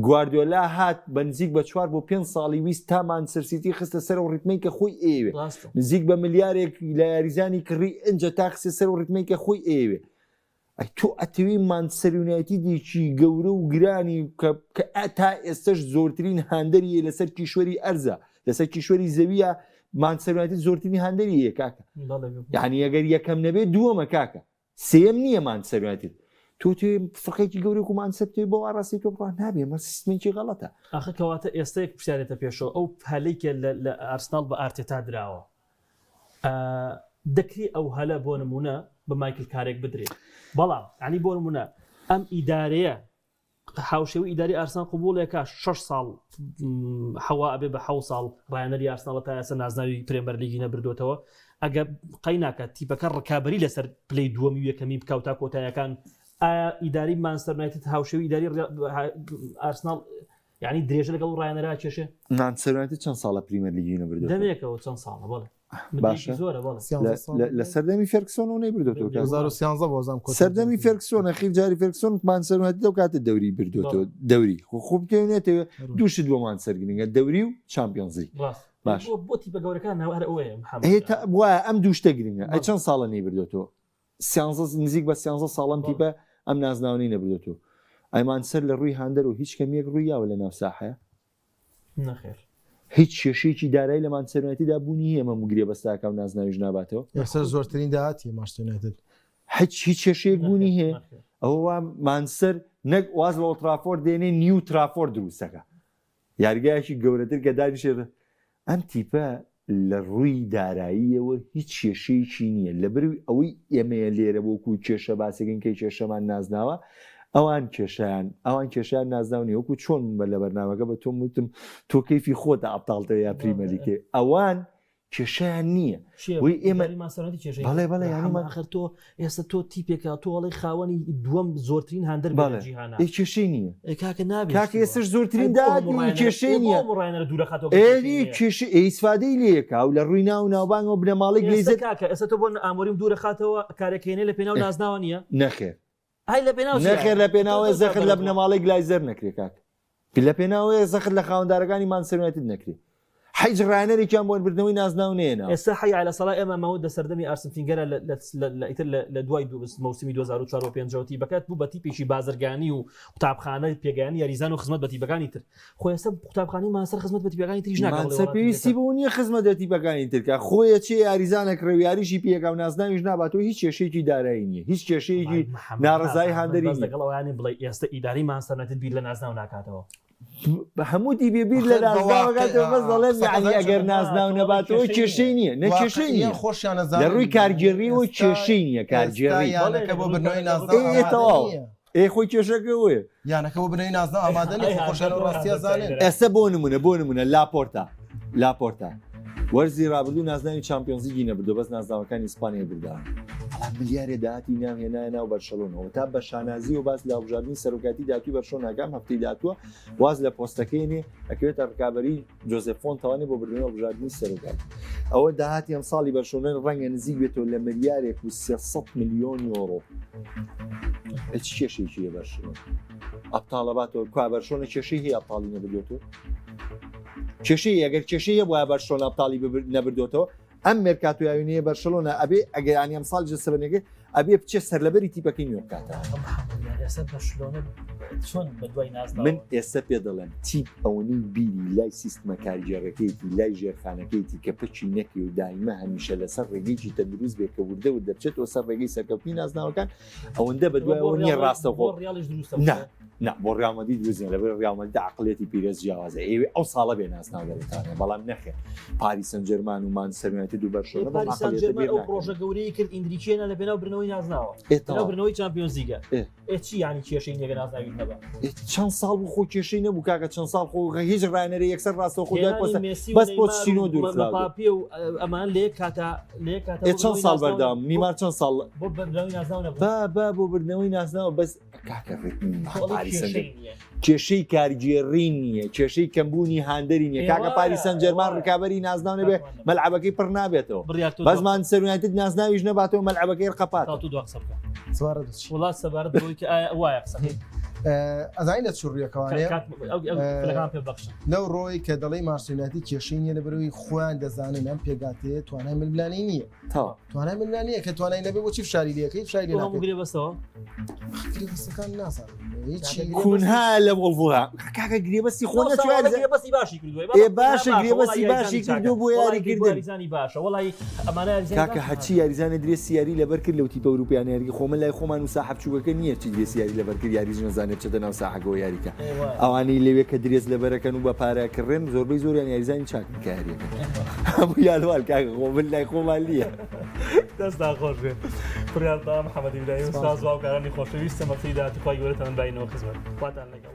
گواردیۆلا هات بە نزیک بە چوار بۆ پێنج ساڵی ویست تا مانچستەر سیتی خستە سەر ئەو ڕیتمەی کە خۆی ئەیەوێ ڕاستە. نزیک بە ملیارێک لە یاریزانی کڕی ئنجا تا خستە سەر ئەو ڕیتمەی کە خۆی ئەیەوێ ئەی تۆ ئەتەوێ مانچستەر یونایتدێکی گەورە و گرانی کە کە ئە تا ئێستەش زۆرترین هاندەری هەیە لەسەر کیشوەری ئەرزە لەسەر کیشوەری زەویە مانچستەر یونایتد زۆرترین هاندەری هەیە کاکە بەڵێ بێگومان. یعنی ئەگەر یەکەم نەبێ دووەمە کاکە سێیەم نییە مانچستەر یونایتد تۆ تێ فقێکی گەورە و مانچستەر بتەوێ بەو ئاڕاستەی تۆ بڕوا نابێ ئەمە سیستمێکی غەڵەتە. ئاخر کەواتە ئێستا یەک پرسیارێتە پێشەوە ئەو هەلەی کە لە ئارسناڵ بە ئارتێتا دراوە دەکرێ ئەو هەلە بۆ نمونە بە مایکل کارێک بدرێت بەڵام ینی بۆ نمونە ئەم ئیدارەیە هاوشێوەی ئیداری ئارسناڵ قبوڵێکا شەش ساڵ حەوا ئەبێ بە حەو ساڵ ڕایەنەری ئارسناڵە تا ئێستا نازناوی پرێمەرلیگی نەبردوێتەوە ئەگە قەی ناکات تیپەکە ڕکابی لەسەر پلەی دووەمی و یەکەمی بکاو تا کۆتایەکان ئایا ئیداری مانچستەر یونایتد هاوشێوەی ئیداری ئارسناڵ یعنی درێژە لەگەڵ ڕایەنەرا کێشێ مانچستەر یونایتد چەند ساڵە پریمەرلیگی نەبردوێتەوە دەمێکەوە چەند ساڵە بەڵێ باشە زۆرە بەڵێ لە سەردەمی فێرکسۆن نەیبردۆتەوە 2013 بۆزان سەردەمی فێرکسۆن ئەخیر جاری فێرکسۆن مانچستەر یونایتد ئەو کاتە دەوری بردۆتەوە دەوری خۆ خۆ بکەوێتەوە دوو شت بۆ مانچستەر گرنگە دەوری و چامپیۆنزی باش بۆ تیپە گەورەکان هەر ئەوەیە وایە ئەم دوو شتە گرنگە ئەی چەند ساڵە نەیبردۆتەوە سیانزە نزیک بە سیانزە ساڵەم تیپە ئەم نازناوەی نەبردۆتەوە ئەی مانچستەر لە ڕووی هاندەر و هیچ کەمیەک ڕووی یاوە لە ناو ساحەیە نەخێر. هیچ کێشەیەکی دارایی لە مانچستەر یونایتددا بوونی نییە ئەمە گرێبەستە ئەکا و نازناویش ناباتەوە. یەکسەر زۆرترین داهاتی مانچستەر یونایتد. هیچ هیچ کێشەیەک بوونی هەیە؟ ئەوە وا مانچستەر نەک واز لە ئۆڵترافۆرد دێنێ نیو ترافۆرد دروستەکە یاریگایەکی گەورەتر کە دانیشێت ئەم تیپە لە ڕووی داراییەوە هیچ کێشەیەکی نییە، لەبەروی ئەوەی ئێمەیە لێرە وەکو کێشە باسێکن کەی کێشەمان نازناوە، ئەوان کێشەیان ئەوان کێشەیان نازناو نییە، وەکو چۆن من بە لە بەرنامەکە بە تۆم وتم تۆ کەیفی خۆتە ئەبتاڵتە یا پریمەرلیگەکەی، ئەوان کێشەیان نییە وی ئێمە بەڵێ بەڵێ یانی ئاخر تۆ ئێستا تۆ تیپێکە تۆ ئەڵێی خاوەنی دووەم زۆرترین هاندەر بەڵێ جیهانە ئێ کێشەی نییە ئێ کاکە نابێ کاکە ئێستش زۆرترین داهاتی کێشەی نییە ڕایەنەر دوورەخاتەوە ئێ کێشە ئێ ئیسفادەی لێکا و لە ڕووی ناو و ناوبانگەوە بنەماڵەی گلەیزەر کاکە ئێستا تۆ بۆ ئامۆریم دوورەخاتەوە کارێکێنێ لە پێناو نازناوە نییە نەخێر ئای لە پێناو نەخێر لە پێناوە زەخت لە بنەماڵەی گلایزەر نەکرێ کاک لە پێناوەیە زەخت لە خاوەندارەکانی مانچستەر یونایتد نەکرێ حیچ ڕایەنەرێکیان بۆ بردنەوەی نازناو نێنا ئێستا حەی عەلە سەڵا ئێمە ماوە دە سەردەمی ئارسن فینگەرە لە ئیتر لە دوای مەوسمی 2004 و 5 تیپەکەت بوو بە تیپێکی بازرگانی و قوتابخانە پێگەیانی یاریزان و خزمەت بە تیپەکانی تر خۆ ئێستا قوتابخانەی مانسەر خزمەت بە تیپەکانی تریش ناکات مانسەر پێویستی بەوە نییە خزمەت بە تیپەکانی تر کە خۆیە چێ یاریزانە کڕێ و یاریشی پێکا و نازناویش ناباتەوە هیچ کێشەیەکی دارایی نییە هیچ کێشەیەکی ناڕەزایی هاندەری نییە. لەگەڵ ئەوانی بڵێ ئێستا ئیدارەی مانچستەر یونایتد بیر لە نازناو ناکاتەوە. هەموو تیپێ بیر لە نازناو ئەکاتەوە بەس دەڵێم یەعنی ئەگەر نازناو نەباتەوە کێشەی نییە نە کێشەی نییە خۆشیان لە ڕووی کارگێڕیەوە کێشەی نییە کارگێڕی یانەکە بۆ بردنەوەی نازناو ئێ تەواو ئێ خۆی کێشەکە ئەوەیە یانەکە بۆ بردنەوەی نازناو ئامادە نییە خۆ خۆشیان ئەو ڕاستیە زانن. ئێستا بۆ نمونە بۆ نمونە لاپۆرتا لاپۆرتا وەرزی رابردوو نازناوی چامپیۆنزلیگی نەبردو بەس نازناوەکانی ئیسپانیای بردەوە. بەڵام ملیارێ داهاتی ناو هێنایە ناو بەرشەلۆنەوە تا بە شانازیەوە باس لە هەڵبژاردنی سەرۆکاتی داهاتووی بەرشەلۆنە ئەکا ئەم هەفتەی داهاتووە واز لە پۆستەکەی نێ ئەکەوێتە ڕکابەری جۆزێف فۆنتەوانی بۆ بردنەوەی هەڵبژاردنی سەرۆکاتی ئەوە داهاتی ئەم ساڵی بەرشەلۆنە ڕەنگە نزیک بێتەوە لە ملیارێک و 300 ملیۆن یۆرۆ هیچ کێشێکی هەیە بەرشەلۆنە ئەبتاڵە باتەوە کوا بەرشۆنە کێشەی هەیە ئەبتاڵی نەبردێتەوە کێشەی ئەگەر کێشەی هەبووە بەرشۆنە ئەبتاڵی نەبردێتەوە ئەم مێرکاتۆیاوینەیە بەرشەلۆنە ئەبێ ئەگەرانی ئەم ساڵ جەسەبەنەکە ئەبێ بچێ سەرلەبەری تیپەکەی نوێ بکاتەوە من ئێستا پێ دەڵێم تیپ ئەوەنەی بیری لای سیستمە کارگێڕەکەیتی لای ژێرخانەکەیتی کە پچی نەکەی و دایمە هەمیشە لەسەر ڕێگەیەکی تەندروست بێ کە وردە وردە بچێتەوە سەر ڕێگەی سەرکەوتنی نازناوەکان ئەوەندە بە دوایەوە نییە ڕاستەخۆ نا نا بۆ ڕیاڵ مەدرید دروست نییە لەبەر ڕیاڵ مەدرید عەقڵیەتی پیرێز جیاوازە ئێوێ ئەو ساڵە بێ نازناو دەبێتانێ بەڵام نەخێر پاریس سان جێرمان و مانچستەر یونایتد و بەرشەلۆنە بەم پاریس سان عەقڵیەتە جێرمان بیر ئەو ناکەن. پرۆژە گەورەی کرد ئیندریکیێنا لە پێناو بردنەوەی نازناوە ئێ پێناو تەواو بردنەوەی چامپیۆنزلیگە ئێ. ئێ چی یانی کێشەی نییە کە نازناوی نەبا ئێ چەند ساڵ بوو خۆ کێشەی نەبوو کاکە چەند ساڵ خۆ هیچ ڕانەرە یەکسەر ڕاستەوخۆ دوای هێنانی پۆستە مێسی و بەس نەیمار و پۆچتینۆ دوورخراوە مباپێ و ئەمان لە یەک کاتا لە یەک کاتا ئێ بۆ چەند بردنەوەی ساڵ نازناو بەردەوام نەبوو. نیمار چەند ساڵ بۆ بردنەوەی نازناو نەبوو با با بۆ بردنەوەی نازناوە بەس کاکە ڕێتمی خۆ ئەڵێ پاریس سان کێشەی نییە کێشەی کارگێڕی نییە کێشەی کەمبوونی هاندەری نییە کاکە ئێ پاریس سان جێرمان وایە. ڕکابەری نازناو نەبێ مەلعەبەکەی پڕ نابێتەوە بڕیار تۆ بەس دوا- مانچستەر یونایتد نازناویش نەباتەوە مەلعەبەکەی ڕقەپات تا تۆ دوا قسە بکە سەبارەت بە چی؟ وڵات سەبارەت بەوەی کە ئایا وایە قسەکەی ئەزانی لە چ ڕوویەکەوانەیە کات ئەو ئەو فلەکان پێ بەخشە لەو ڕۆی کە دەڵێی مانچستەر یونایتد کێشەی نییە لەبەرەوەی خۆیان دەزانن ئەم پێکهاتەیە توانای ململانێی نییە تەواو توانای ململانێ کە توانای نەبێ بۆچی فشاری لێکەی فشاری لێ تۆ هەموو ناکەی گرێ بەستەوە گرێبەستەکان نازانم هیچی کونها لە وڵڤوها کاکە گرێبەستی خۆ نەچوار گرێبەستی باشی کردووە ئێ باشە گرێبەستی باشی کردو بۆ یاری کردن یاریزانی باشە وەڵی ئەمانە یاریزانی کاکە باشن. هەرچی یاریزانە درێسی یاری لەبەر کرد لەو تیپە ئەوروپیانە یاری خۆ من لای خۆمان و ساحە بچووکەکە نییە چی درێسی یاری لەبەر کرد یاریش نەزانێ بچێتە ناو ساحەکەوە یاریکە ئێ وایە. ئەوانەی لەوێ کە درێس لەبەرەکەن و بە پارە کڕێن زۆربەی زۆریان یاریزانی چاکن کە یاریەکەن هەموو یالوال کاکە خۆ من لای خۆمان نییە. دەستتان خۆش بێت بڕیار تا محەممەد ئیبراهیم سپاس. سپاس بۆ هاوکارانی خۆشەویستم هەفتەی داهاتوو خوای گەورە تەمەن باینەوە خزمەت خواتان لەگەڵ.